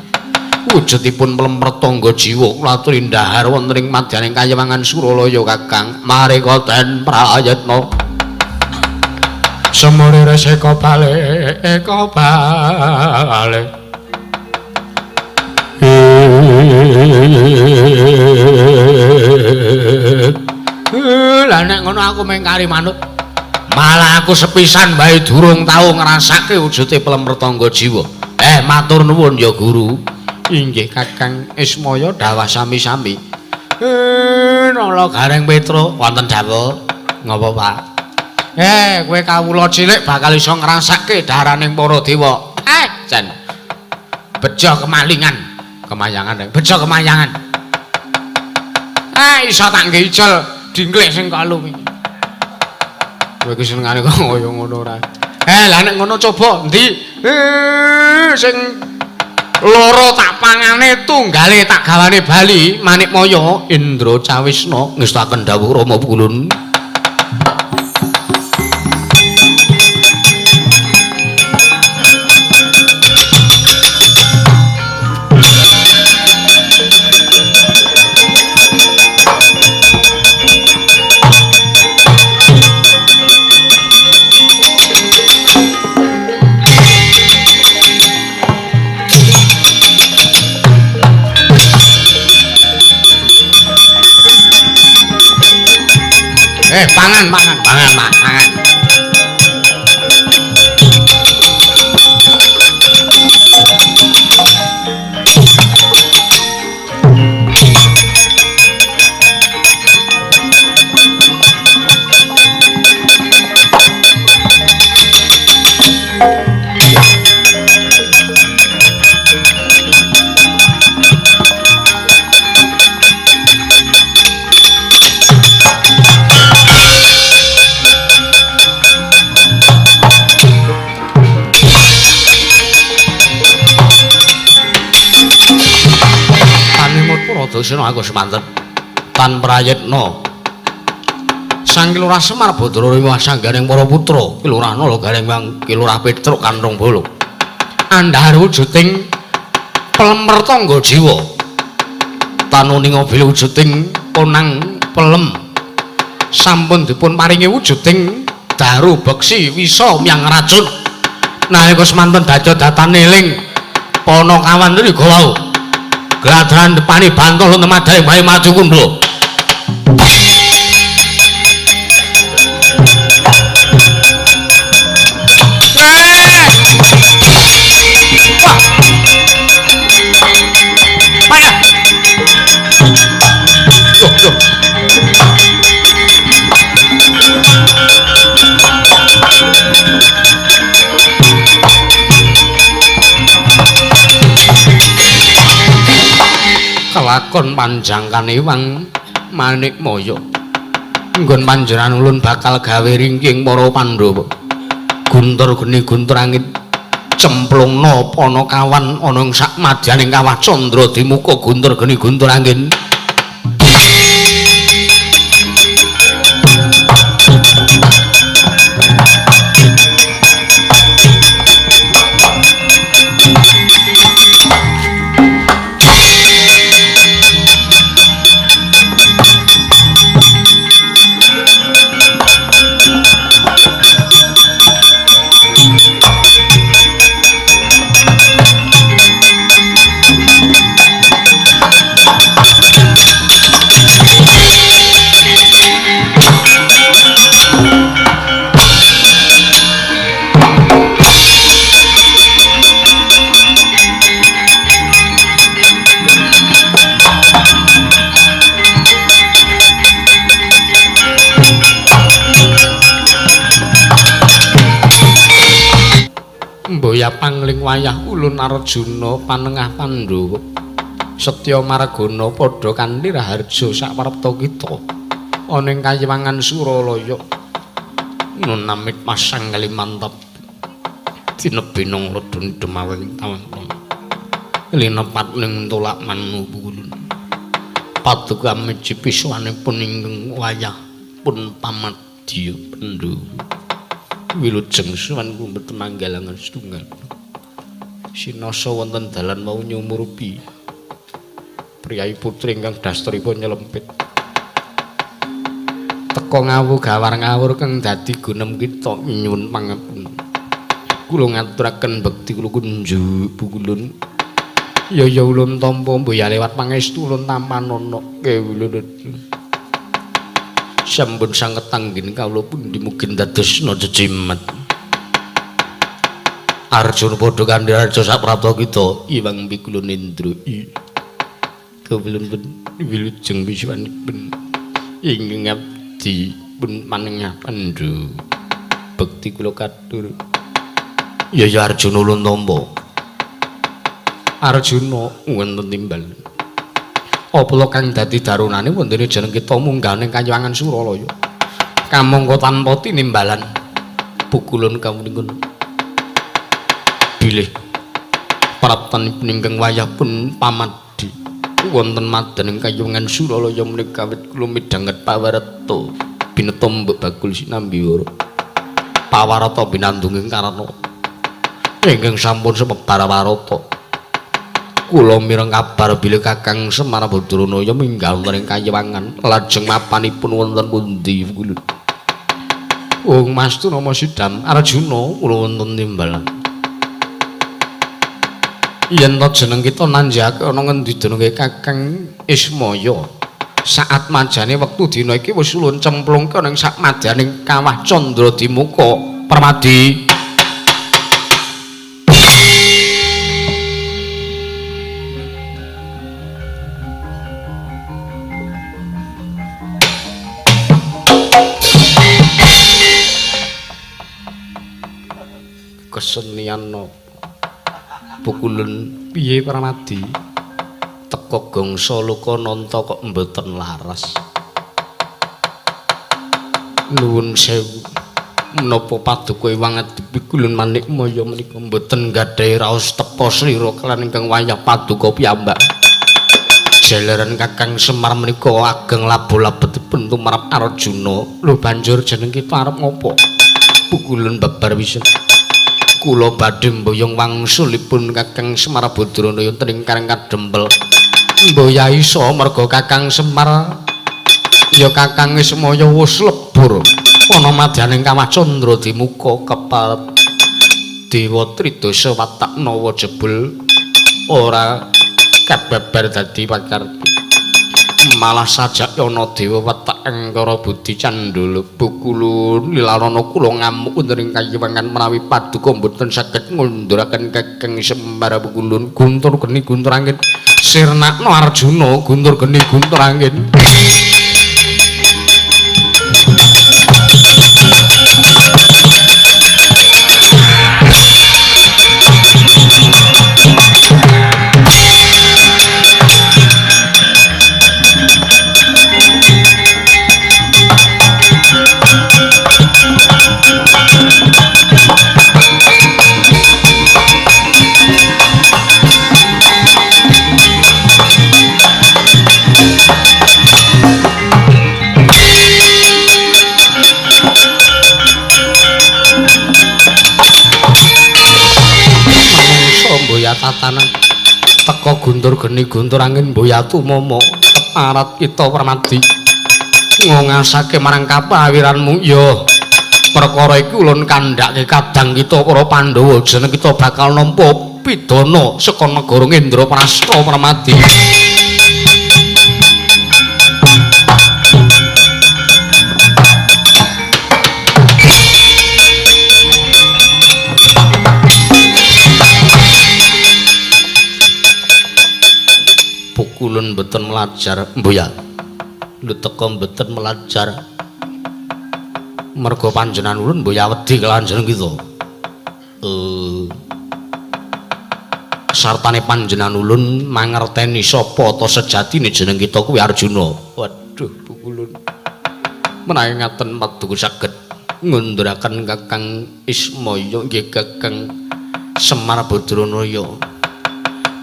wujudipun mlemper tangga jiwa kula aturi ndhahar wonten ing madyaning kayangan Suralaya Kakang. Mareka den prayitna semure reseka balik balik. Lah nek ngono aku mengkari manut. Malah aku sepisan bae durung tau ngrasake wujude plemper tangga jiwa. Matur nuwun ya Guru. Inggih Kakang Ismaya dawah sami-sami. Nala Gareng Petruk wonten dawuh. Ngapa, Pak? Kowe kawula cilik bakal iso ngrasake daraning para dewa. Jan. Bejo kemalingan, kemayangan, bejo kemayangan. Iso tak ngge ijol dingklek sing kalu iki. Kowe iki senengane kok kaya ngono ora. Lah nek ngono coba endi? Sing loro tak pangane tunggale tak gawane bali Manikmaya Indra Cawisna ngestaken dawuh Rama Pulun. Pangan, pangan, pangan, pangan. Sena aku semanten tan prayitna Sang Ki Lurah Semar Badrariwa sangganing para putra Ki Lurah Nala Gareng Ki Lurah Petruk Kanthong Bolo andhar wujuding pelemer tangga jiwa tanuning bilih wujuding ponang pelem sampun dipun paringi wujuding daru beksi wisa myang racun Nalika semanten daja datane eling Panakawan rika wau. Gladran depani bantol temadahe bae maju kundha. Kelakon panjang kaniwang Manikmaya. Nggon panjenengan ulun bakal gawe ringking para Pandhawa. Guntur geni guntur angin cemplungna Panakawan ana ing sak madyaning kawah Candra Dimuka guntur geni guntur angin. Mboya pangling wayah ulun Arjuna panengah Pandhawa Setya Margana padha kanthi raharja saprapta kita ana ing kayiwangan Suralaya nunamit pasang kalimantap tinebinong ledun demawing tawang linepat ning tolak manu ulun paduka miji pisuwanipun ingkang wayah pun pamadya Pandhawa. Wilujeng suwan kumpet manggalangan setunggal. Sinasa wonten dalan mau nyumurupi priyayi putri ingkang dastripun nyelempit. Teka ngawu gawar ngawur kang dadi gunem kita nyuwun pangapunten. Kula ngaturaken bekti kula kunjuk bukulun. Ya ya ulun tampa mboya lewat pangestu ulun tampanana kewulun. Sampun sanget anggen kawula pundi mugi dadosna jejimat. Arjuna padha kanthi raja saprapta kita Iwang Pikulun Indra. Kawulun pun wilujeng wiswanipun ingkang abdi pun manengah Pandhu. Bekti kula katur. Ya ya Arjuna ulun tampa. Arjuna wonten timbal. Apa kang dadi darunane wondene jeneng kita munggah ning kayiwangan Suralaya. Kamangka tanpa tinimbalan pukulun kawuningun. Bilih praptanipun ingkang wayah pun pamadhi wonten madan ing kayiwangan Suralaya menika awit kula midhanget pawarta bineta mbek bakul sinambiwara. Pawarta binandunging karana ingkang sampun semebar warata. Kula mireng kabar bilih Kakang Semar Badranaya minggah wonten ing kayiwangan lajeng mapanipun wonten pundi kula. Wong Mastu nama Sidam Arjuna kula wonten timbalan. Yen to jeneng kita nanjake ana ngendi jenenge Kakang Ismaya. Saat majane wektu dina iki wis ulun cemplungke ana ing sak madyaning kawah Candra Dimuka Permadi. Kesenian napa pukulun piye Pramadi teka gangsa Lokananta kok mboten laras. Nuwun sewu menapa paduka Iwang Adi Pikulun Manikmaya menika mboten gadhahi raos tepa slira kelan ingkang wayah paduka piyambak. Jalaran Kakang Semar menika ageng labo-labetipun tumrap Arjuna. Lho banjur jeneng kita arep ngopo? Pukulun babar wisan. Kula badhe mboyong wangsulipun Kakang Semar Badranaya wonten ing Karang Kadempel. Mboya iso merga Kakang Semar ya Kakang Ismaya wis lebur ana madyaning kawah Candra Dimuka keparet. Dewa Tridasa watak nawa jebul ora kababar dadi pakarti. Malah sajak ana dewa watak angkara budi candala bukulun lilarana kula ngamuk wonten ing kayiwangan menawi paduka mboten saged ngunduraken Kakang Semar Bukulun. Guntur geni guntur angin sirnakno Arjuna, guntur geni guntur angin. Tatanan teka guntur geni guntur angin mboyatu momo teparat kita permadi ngongasake marang kapawiranmu. Ya perkara iki ulun kandhake kadang kita para Pandhawa jeneng kita bakal nampa pidana saka negara Indraprasta Permadi. Pukulun mboten melajar mboya lho teka mboten melajar merga panjenengan ulun mboya wedi kelawan jeneng kita. Sartane panjenengan ulun mangerteni sapa ta sejatine jeneng kita kuwi Arjuna. Waduh pukulun menawi ngaten paduka saged ngunduraken Kakang Ismaya nggih Kakang Semar Badranaya.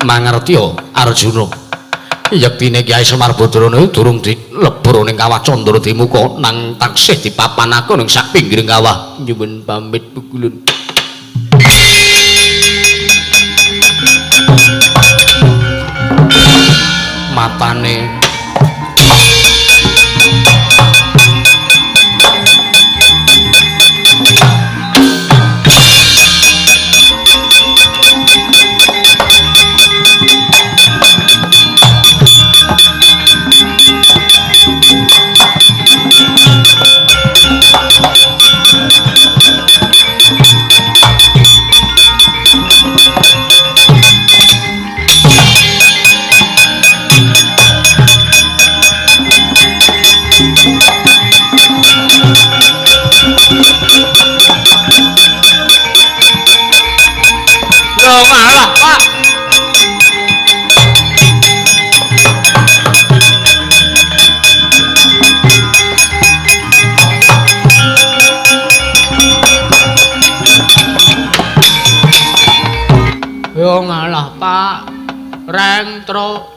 Mangertiya Arjuna, yektine Kyai Semar Badranaya durung dilebur ning kawah Candradimuka nang taksih dipapanake ning sak pinggiring kawah. Nyuwun pamit pukulun. Matane Malah Pak. Yo ngalah Pak. Rentro.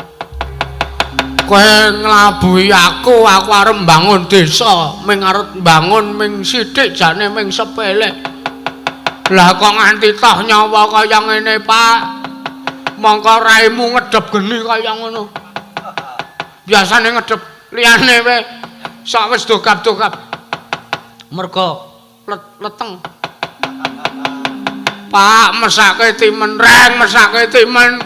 Kowe nglabuhi aku, aku arep mbangun desa, ming arep mbangun ming sithik jane ming sepele. Lah kok nganti toh nyawa kaya ngene, Pak. Mongko raimu ngedep geni kaya ngono. Biasane ngedep liyane wae sak wis dogap-dogap. Mergo leteng. Pak, mesake timen, reng mesake timen.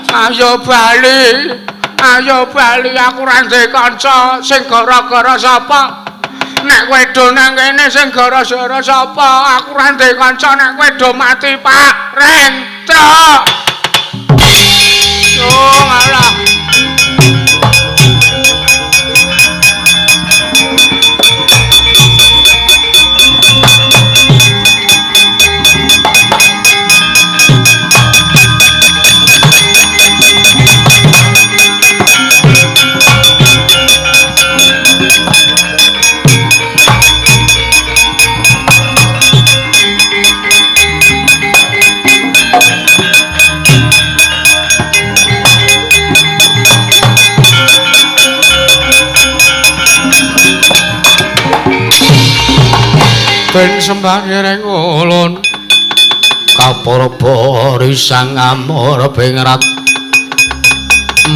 Ayo bali. Ayo bali aku ora ndek kanca sing gara-gara sapa? Nek kowe do nang kene sing gara-gara sapa? Aku ora ndek kanca nek kowe do mati, Pak. Rentro. Oh, ngalah. Ben sembah dereng ulun kapara barisan amor bengrat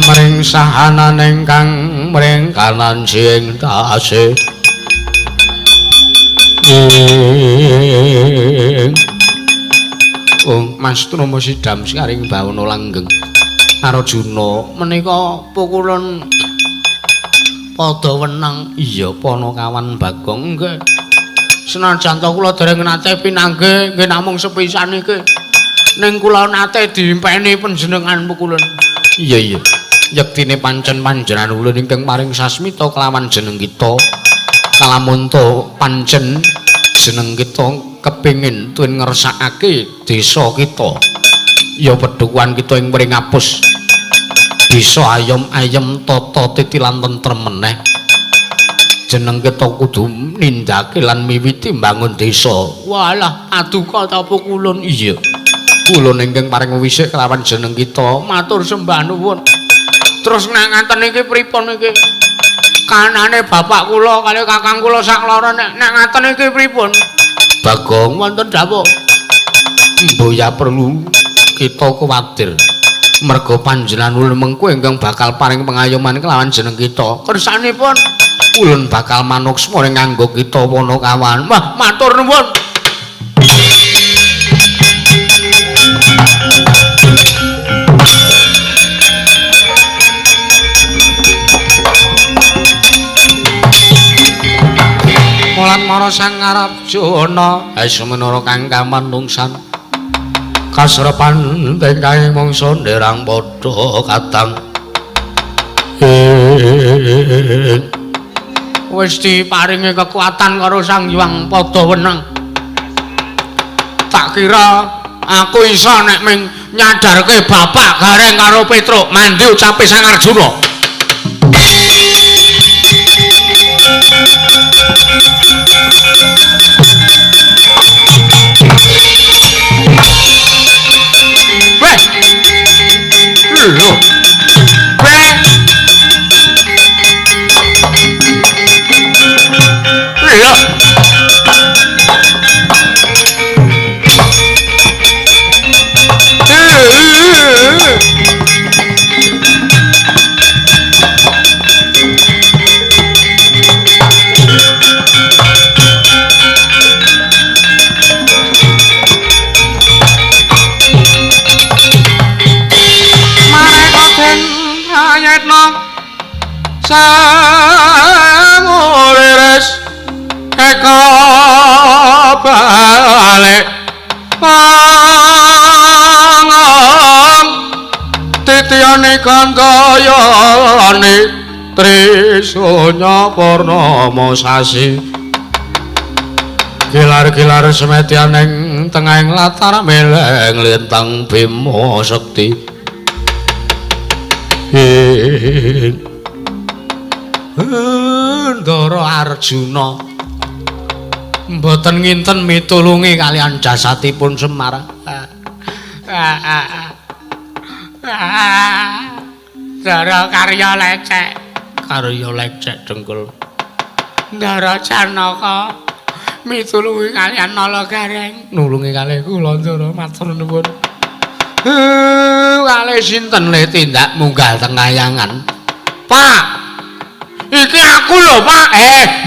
mring sahanan ingkang mring kanan sing tasih ing Oh, Mas Trama Sidam sekaring bawana langgeng. Arjuna menika pukulun padha wenang. Iya, Panakawan Bagong nggih. Senajan to kula dereng nate pinanggih nggih namung sepisan iki. Ning kula nate diimpeni panjenengan pukulun. Iya iya. Yektine pancen panjenengan ulun ingkang paring sasmita kelawan jeneng kita. Kalamunta pancen jeneng kita kepingin tuwin ngersakake desa kita. Ya pedukuhan kita ing Pringapus. Desa ayem-ayem tata titi lan tentrem meneh. Jeneng kita kudu nindakake lan miwiti mbangun desa. Walah, paduka ta pukulun? Iya. Ulun ingkang paring wisik kelawan jeneng kita. Matur sembah nuwun. Terus nek ngaten iki pripun iki? Kanane bapak kula kali kakang kula sak loro nek ngaten iki pripun? Bagong wonten dawuh. Mboya perlu kita kuwatir. Merga panjenengan ulun mengko ingkang bakal paring pengayoman kelawan jeneng kita. Kersanipun ulun bakal manuksma ing nganggo kita Panakawan. Wah, matur nuwun. Mulat mara Sang Arjuna, semenara kang kamanungsan. Kasrepan tingkahe mangsa nderang padha kadang. Wis diparingi kekuatan karo Sang Hyang Padha Wenang. Tak kira aku iso nek ming nyadarke bapak Gareng karo Petruk mandi ucape Sang Arjuna. Weh. Lho. Weh. Lho. Samuriris eka balik pangong titiyane kandayane Trisunya Purnama sasi gilar-gilar semetian ing tengahing latar meleng lintang Bima Sekti. Ndara Arjuna mboten nginten mitulungi kalian jasatipun Semar. Ndara karya lecek, karya lecek dengkul. Ndara Janaka mitulungi kalian Nala Gareng, nulungi kalih kula Ndara, matur nuwun. Kalih sinten le tindak munggah teng kayangan? Pak, iki aku lho, Pak.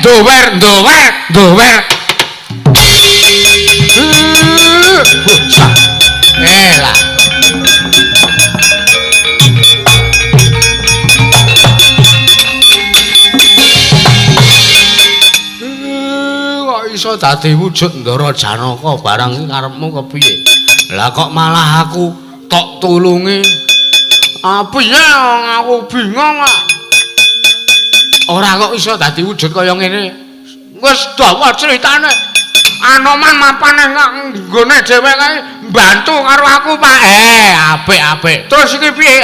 Dower, dower, dower. Bocah. Lah. Kok iso dadi wujud Ndara Janaka barang karepmu kepiye? Lah kok malah aku tok tulungi. Piye aku bingung kok. Ora kok iso dadi wujud kaya ngene. Wis dawa critane. Anoman mapane nggone dhewe kae mbantu karo aku, Pak. Apik-apik. Terus iki piye?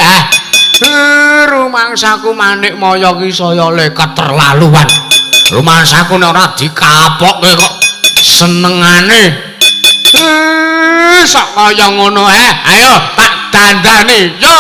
Rumangsaku manik maya ki saya le keterlaluan. Rumangsaku nek ora dikapokke kok senengane. Sok kaya ngono Ayo tak dandani. Yo.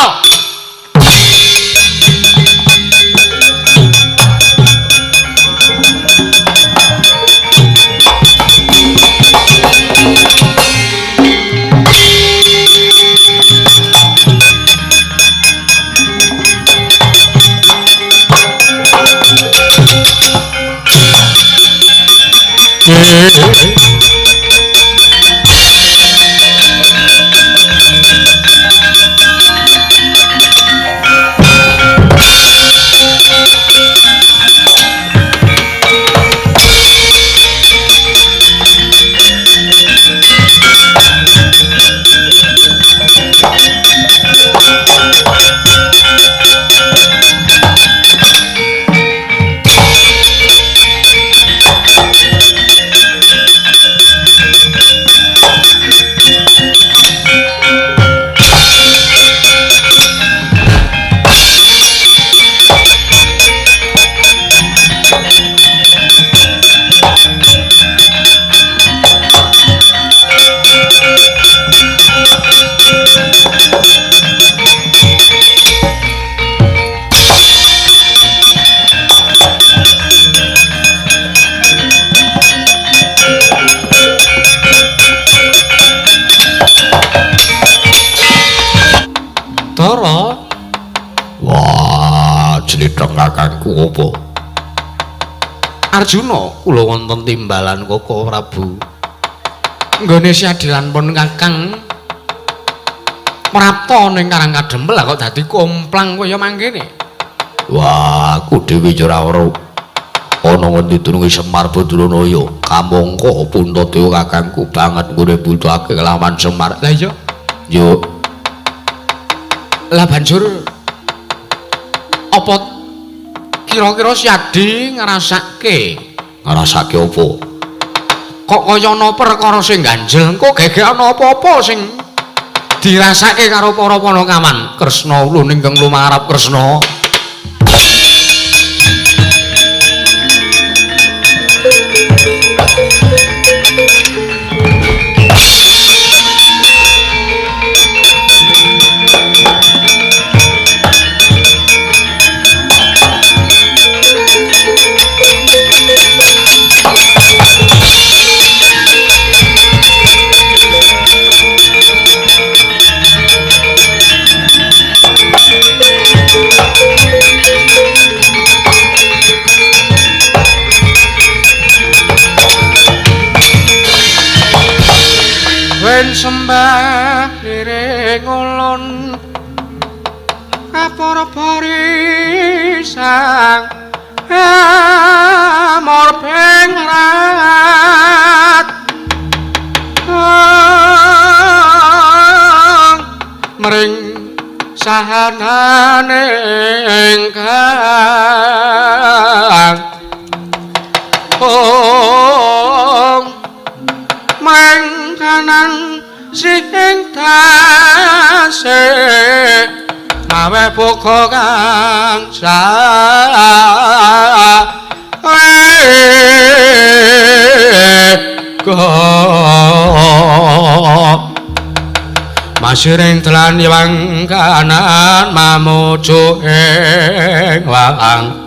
kakangku apa? Arjuna, kula wonten timbalan Koko Prabu. Nggone siadilan pun kakang prapta ning Karang Kadempel kok dadi komplang kaya mangkene. Wah, aku dhewe ora weruh. Ana ngendi dununge Semar Badranaya? Kamangka Puntadewa kakangku banget nggone butuhake kelawan Semar. Lah iya. Yo. Lah banjur apa kira-kira Siadi ngrasake? Ngrasake apa? Kok kaya ana perkara sing ganjel, engko gegek ana apa-apa sing dirasake karo para panakawan. Kresna ulun ingkang lumarap Kresna. Sembah liring ulun kapara barisang amor pengrat mring sahanane ingkang ong mangkanan sing tasih mawe buka kang masiring telan yewang kanan mamuju ing wang.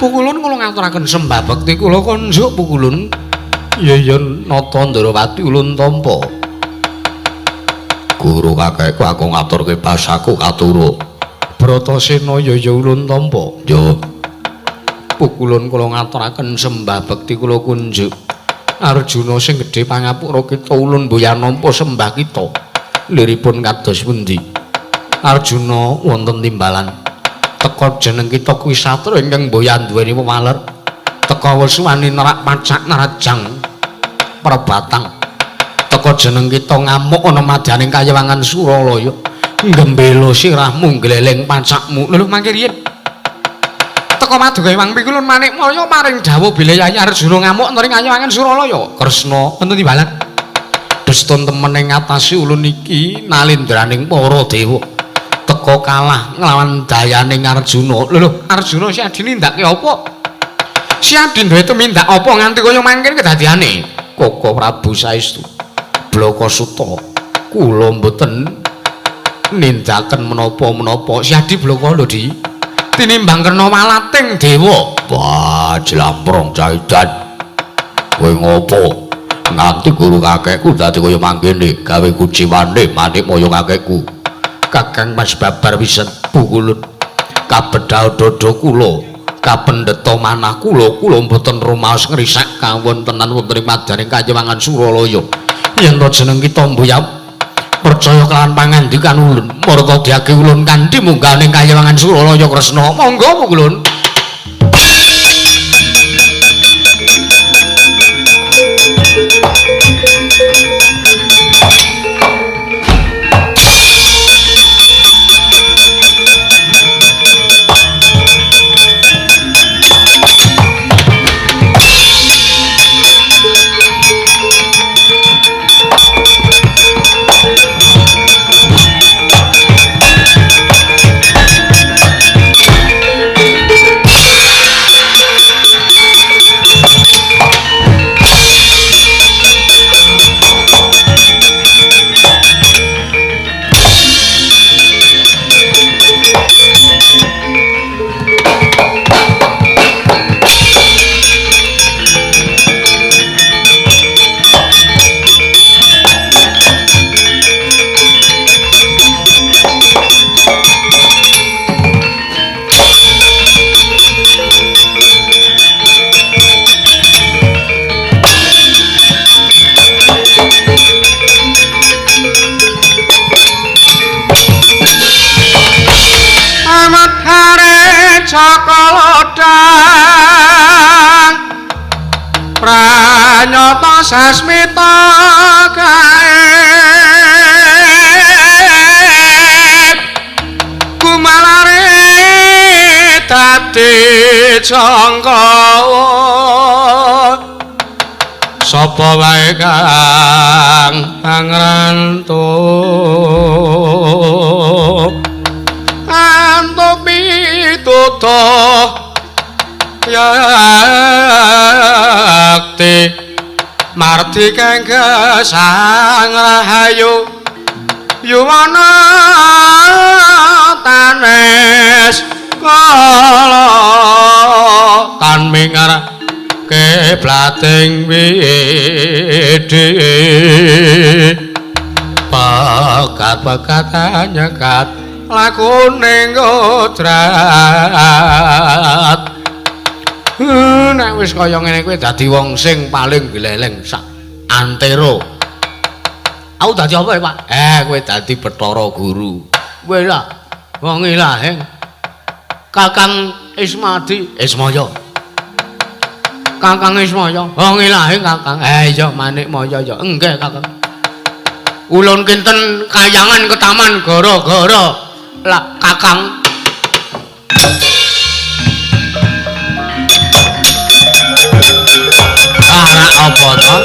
Pukulun kula ngaturaken sembah bekti kula konjuk pukulun. Iya iya Nata Ndarawati ulun tampa. Guru kakekku aku ngaturke basaku katuro. Bratasena iya iya ulun tampa. Yo. Pukulun kula ngaturaken sembah bekti kula kunjuk. Arjuna sing gedhe pangapura kita ulun mboya nampa sembah kita. Liripun kados pundi? Arjuna wonten timbalan. Teka jeneng kita kuwi satria ingkang mboya duweni wewaler. Teka wis wani nerak pacak nerajang perbatang. Teka jeneng kita ngamuk ana madyaning kayewangan Suralaya. Nggembela sirahmu gleleng pacakmu. Lho mangke riyin. Teka maduka Hyang Pikulun Manikmaya paring dawuh bilih Yayi Arjuna ngamuk ana ing kayewangan Suralaya. Kresna wonten timbalan. Destun temen ing ngatasi ulun iki nalindraning para dewa. Teka kalah nglawan dayaning Arjuna. Lho lho, Arjuna si Adi nindakake apa? Si Adi duwe tumindak apa nganti kaya mangkene kedadiane? Koko Prabu saestu Blaka Suta kula mboten nindaken menapa-menapa. Si Adi blaka lho, Di. Tinimbang kena walating dewa. Wah, jlamprong caidan. Kowe ngopo? Nganti guru kakekku dadi kaya mangkene, gawe kuciwane Manikmaya kakekku. Kakang Mas babar wiset pukulun kabedhal dada kula kapendheta manah kula kula mboten rumaos ngrisak kawontenan wonten ing madyaning kayewangan Suralaya. Yen ta jeneng kita mboya percaya kelawan pangandikan ulun marta diake ulun kanthi munggah ning kayewangan Suralaya. Kresna monggo pukulun. Jaka Lodang Pranyata Sasmita gaib gumalare dadi jangka sapa wae kang pangrantuk antuk pitutuh yakti mardi kang gesang rahayu yuwana tanes kala tan mingar kiblating widi pekat-pekatan nyekat lakune kodrat. Nek wis kaya ngene kuwi dadi wong sing paling gleleng sak antero. Aku dadi apa ya, Pak? Kowe dadi Bathara Guru. Kowe lah wong ilahing Kakang Ismadi Ismaya. Kakang Ismaya, wong ilahing Kakang. Iya Manikmaya ya. Nggih, Kakang. Ulun kinten kayangan ke taman gara-gara lah Kakang. Anak apa to?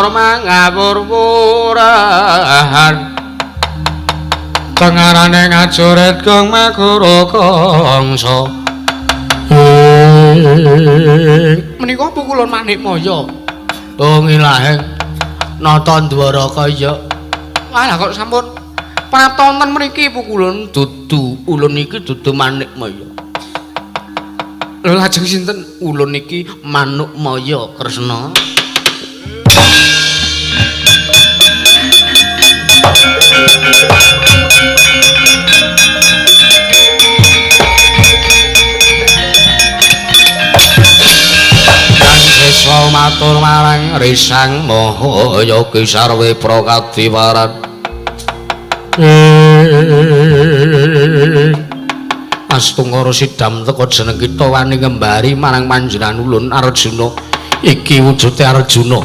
Mangawur-wurahan tengarane ngajurit gong magura kangsa. Menika pukulun Manikmaya. Oh ngilahing nata Ndwaraka ya. Walah kok sampun prapta wonten mriki pukulun dudu ulun iki dudu Manikmaya. Lho lajeng sinten ulun iki Manukmaya Kresna. Siswa matur marang Risang Maha Yogi Sarwe Prakadiwaran. Astungkara sidam teka jeneng kita wani ngembari marang panjenengan ulun Arjuna. Iki wujude Arjuna.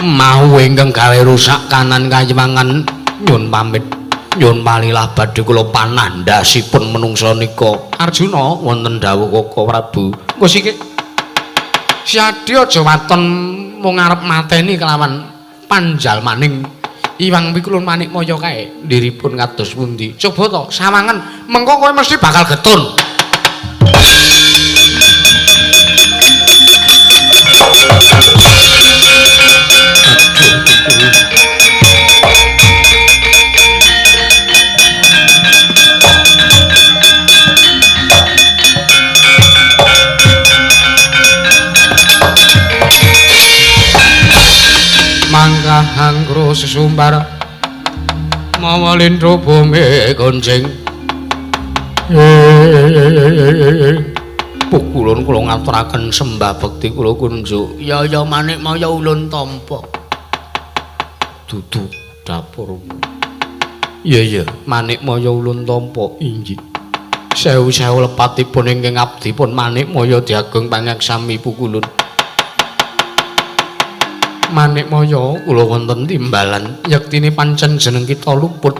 Mau ingkang gawe rusak kanan kayiwangan nyun pamit. Nyun palilah badhe kula panah ndasipun menungsa nika. Arjuna wonten dawuh Koko Prabu. Engko siki Siadi aja waton mung arep mateni kelawan panjalmaning Iwang Pikulun Manikmaya kae ndiripun kados pundi. Coba to sawangen mengko kowe mesti bakal getun. Mangkah angkro sesumbar mawa lindro bumi gonjing. Pukulun kula ngaturaken sembah bekti kula kunjuk. Ya ya Manikmaya ulun tampa. Dudu dapur. Iya iya Manikmaya ulun tampa inggih. Sewu-sewu lepatipun ingkang abdipun Manikmaya diagung pangaksami pukulun. Manikmaya kula wonten timbalan yektine pancen jeneng kita luput.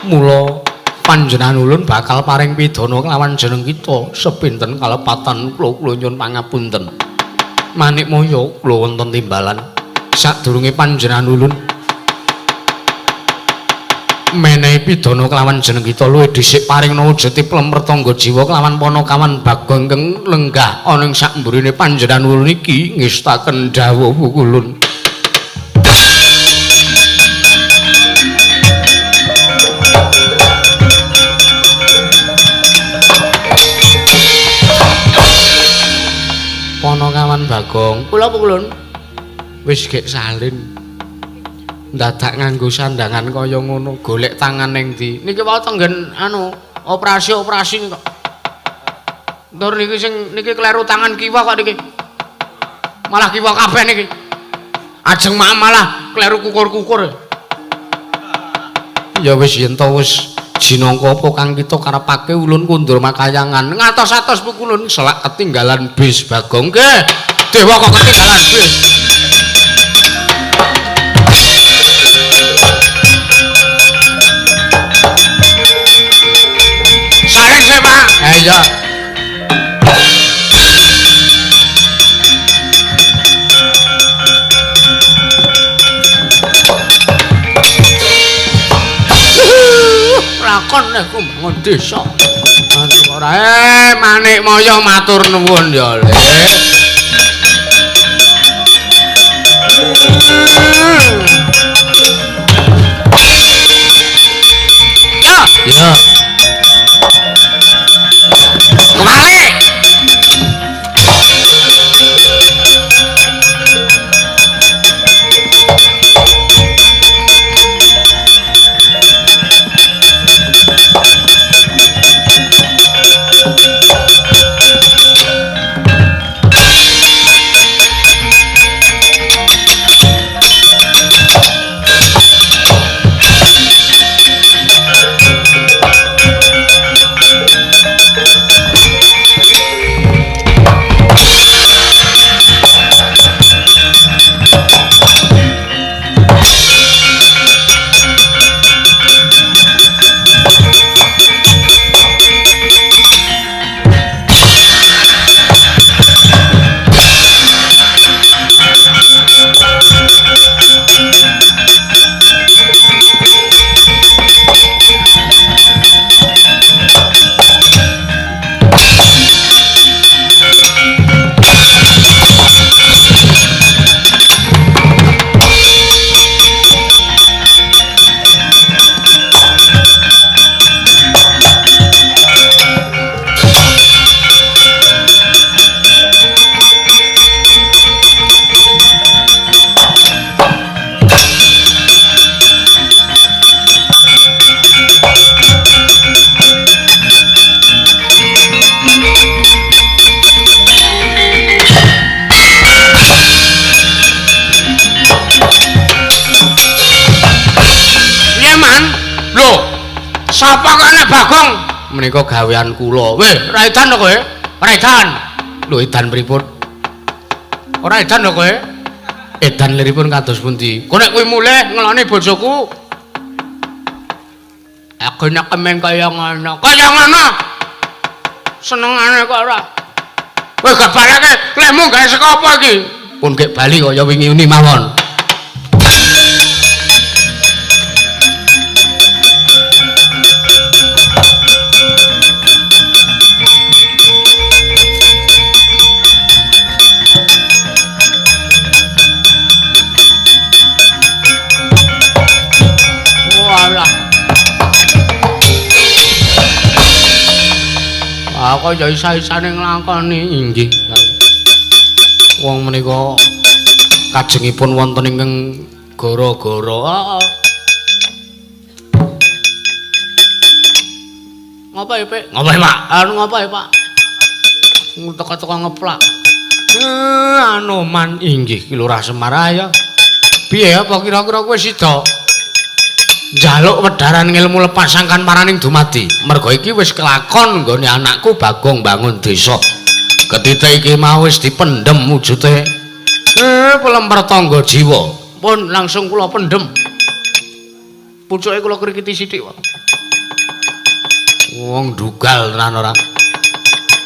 Mula panjenengan ulun bakal paring pidana kelawan jeneng kita sepinten kalepatan kula kula nyuwun pangapunten. Manikmaya kula wonten timbalan sadurunge panjenengan ulun menehi pidana kelawan jeneng kita luwih dhisik paringna wujute plemer tangga jiwa kelawan panakawan Bagong ingkang lenggah ana ing sakmburine panjenengan ulun iki ngestaken dawuh ulun. Panakawan Bagong kula pukulun wis gek salin dadak nganggo sandangan kaya ngono golek tangan ning ndi niki wae tenggen anu operasi-operasi kok. Ndur niki sing niki kleru tangan kiwa kok niki. Malah kiwa kabeh niki. Ajeng malah kleru kukur-kukur. Ya wis yen to wis jinangka apa kang kita karepake ulun kundur makayangan ngatos-atos pukulun selak ketinggalan bis Bagong. Nggih, dewa kok ketinggalan bis. Saring sih, Pak. Iya. Lakon nek ku bangun desa. Ora Manikmaya matur nuwun ya, Le. Ya. Ya. Kembali. Sapa kok anak Bagong? Menika gawean kula. Weh, ora edan to kowe? Ora edan. Lho edan pripun? Ora edan to kowe? Edan liripun kados pundi? Kok nek kowe mulih ngeloni bojoku? Aku nek kemen kaya ngono. Kaya ngono. Senengane kok ora. Kowe gak baleke lehmu gawe saka apa iki? Pun gek bali kaya wingi uni mawon. Aku ya isa-isane nglakoni inggih. Wong menika kajengipun wonten ingkang gara-gara. Ngapa ya, Pak? Ngapa ya, Pak? Anu ngapa ya, Pak? Teka-teka ngeplak. Anoman inggih Ki Lurah Semar ya. Piye apa kira-kira kowe sida njaluk wedharan ngilmu lepas sangkan paraning dumadi? Merga iki wis kelakon nggone anakku Bagong bangun desa. Ketite iki mau wis dipendhem wujute Pelemper tangga jiwa. Pun langsung kula pendhem. Pucuke kula krikiti sithik wae. Wong dugal tenan ora.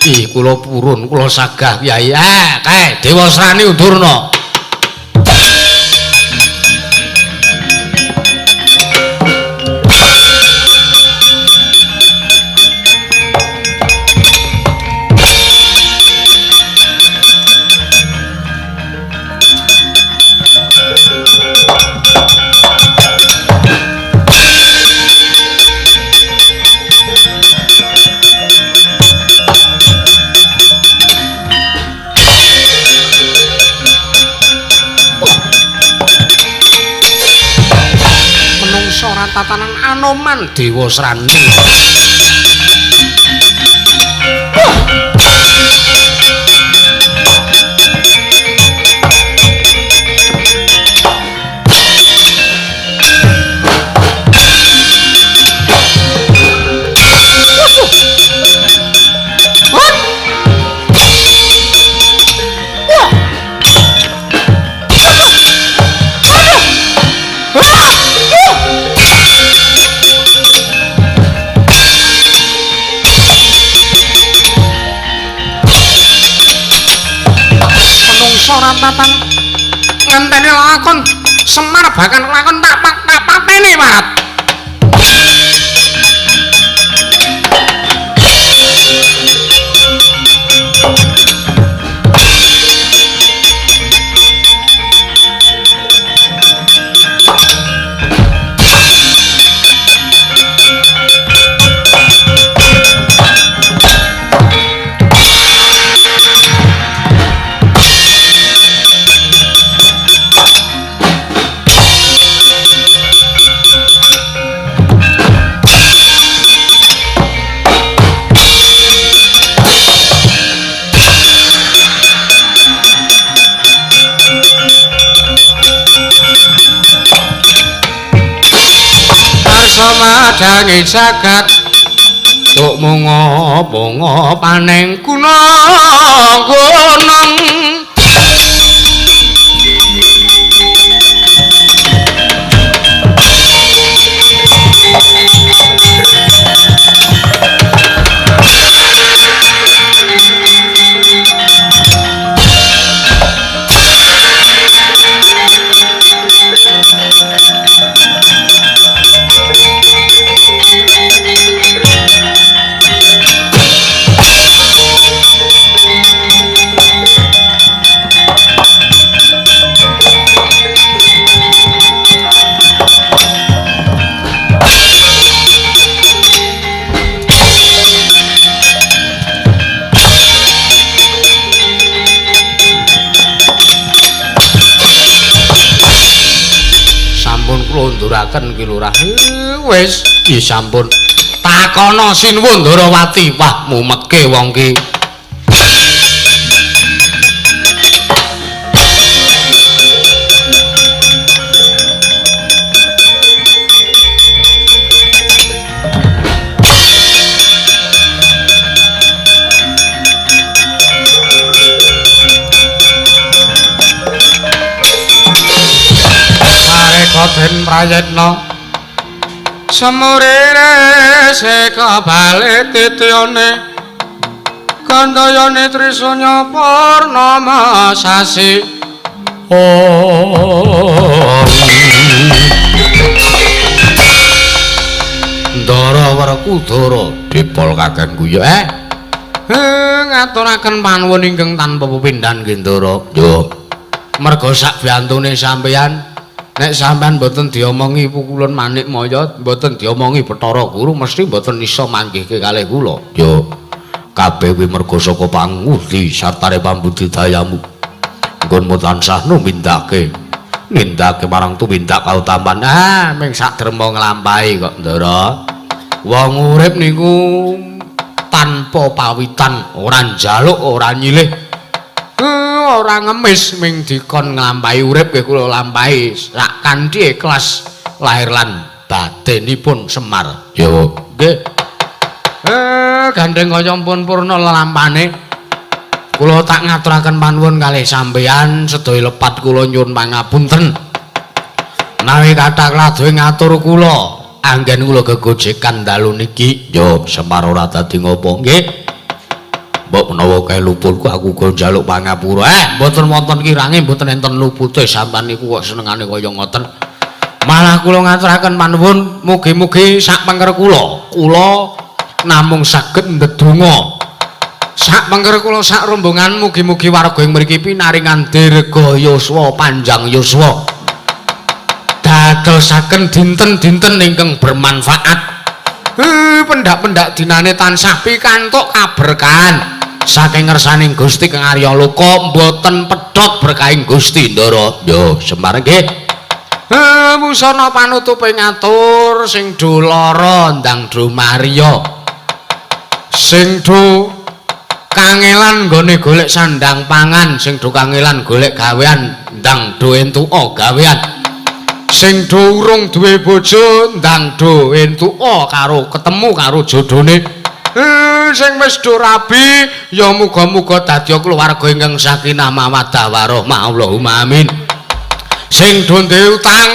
Ih kula purun, kula sagah Kyai. Kae Dewasrani undurna. Tatanan Anoman Dewasrani. Tatan ngenteni lakon Semar bahkan lakon tak pateni Pak. Madangi jagat tuk munga-munga paneng gunung-gunung. Nduraken ki lurah. Wis, iki sampun. Takono Sinuwun Ndarawati, wah mumeke wong ki. Den Prayitna semurire seka bali titiyane kandayane Trisunya Purnama sasi. Om Ndara Werkudara dipol kakang guyu ngaturaken panuwun ingkang tanpa pepindhan nggih Ndara. Yo merga sak biyantune sampeyan. Nek sampean mboten diomongi pukulun Manik Maya, mboten diomongi Bathara Guru, mesti mboten iso manggihke kalih kula. Yo, kabeh kuwi merga saka pangudi sartane pambudidayamu. Nggonmu tansah numindake, nindake marang tumindak kautaman. Ah, ming sak derma nglampahi kok, Ndara. Wong urip niku tanpa pawitan, ora njaluk, ora nyilih. Ora ngemis ming dikon nglampahi urip nggih kula lampahi sak kanthi ikhlas lahir lan batinipun Semar. Yo nggih. Gandeng kaya pun purna lelampane. Kula tak ngaturaken panuwun kalih sampeyan sedaya lepat kula nyuwun pangapunten. Menawi kathah kladuhe ngatur kula, anggen kula gegojekan dalu niki. Yo Semar ora dadi ngopo nggih. Mbok menawa kae luputku aku uga njaluk pangapura. Mboten wonten kirange, mboten enten lupute sampean niku kok senengane kaya ngoten. Malah kula ngaturaken panuwun mugi-mugi sak pengker kula, kula namung saged ndedonga. Sak pengker kula sak rombongan mugi-mugi warga ing mriki pinaringan dirga yuswa panjang yuswa. Dadosaken dinten-dinten ingkang bermanfaat. Pendak-pendak dinane tansah pikantuk kaberkahan saking ngersaning Gusti Kang Arya Loka mboten pedhot berkahing Gusti Ndara. Yo Semar nggih. Musana panutupe ngatur sing do lara ndang do mariya. Sing do kangelan nggone golek sandang pangan, sing do kangelan golek gawean ndang do entuka gawean. Sing do urung duwe bojo ndang do entuka karo ketemu karo jodhone. Sing wis do rabi ya muga-muga dadi keluarga ingkang sakinah mawaddah warahmah Allahumma amin. Sing do duwe utang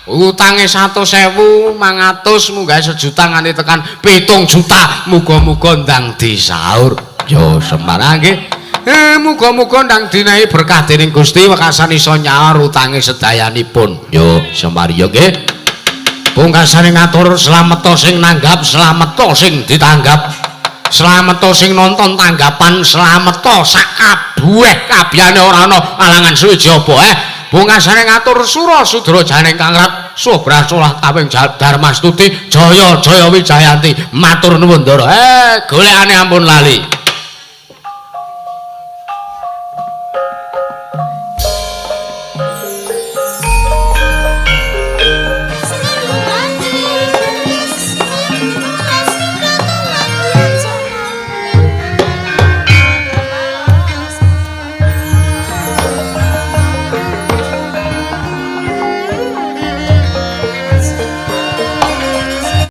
utange 100.000 500 munggah sejuta nganti tekan 7 juta muga-muga ndang disaur. Yo Semar nggih. Muga-muga ndang dinehi berkah dening Gusti wekasan iso nyaur utange sedayanipun. Yo Semar yo nggih. Pungkasane ngatur slameta sing nanggap, slameta sing ditanggap. Slameta sing nonton tanggapan, slameta sak kabeh kabehane ora ana alangan suwiji apa Pungkasane ngatur sura sudra janing kang rat subrasolah kaping Darmastuti jaya jaya wijayanti matur nuwun Ndara. Golekane ampun lali.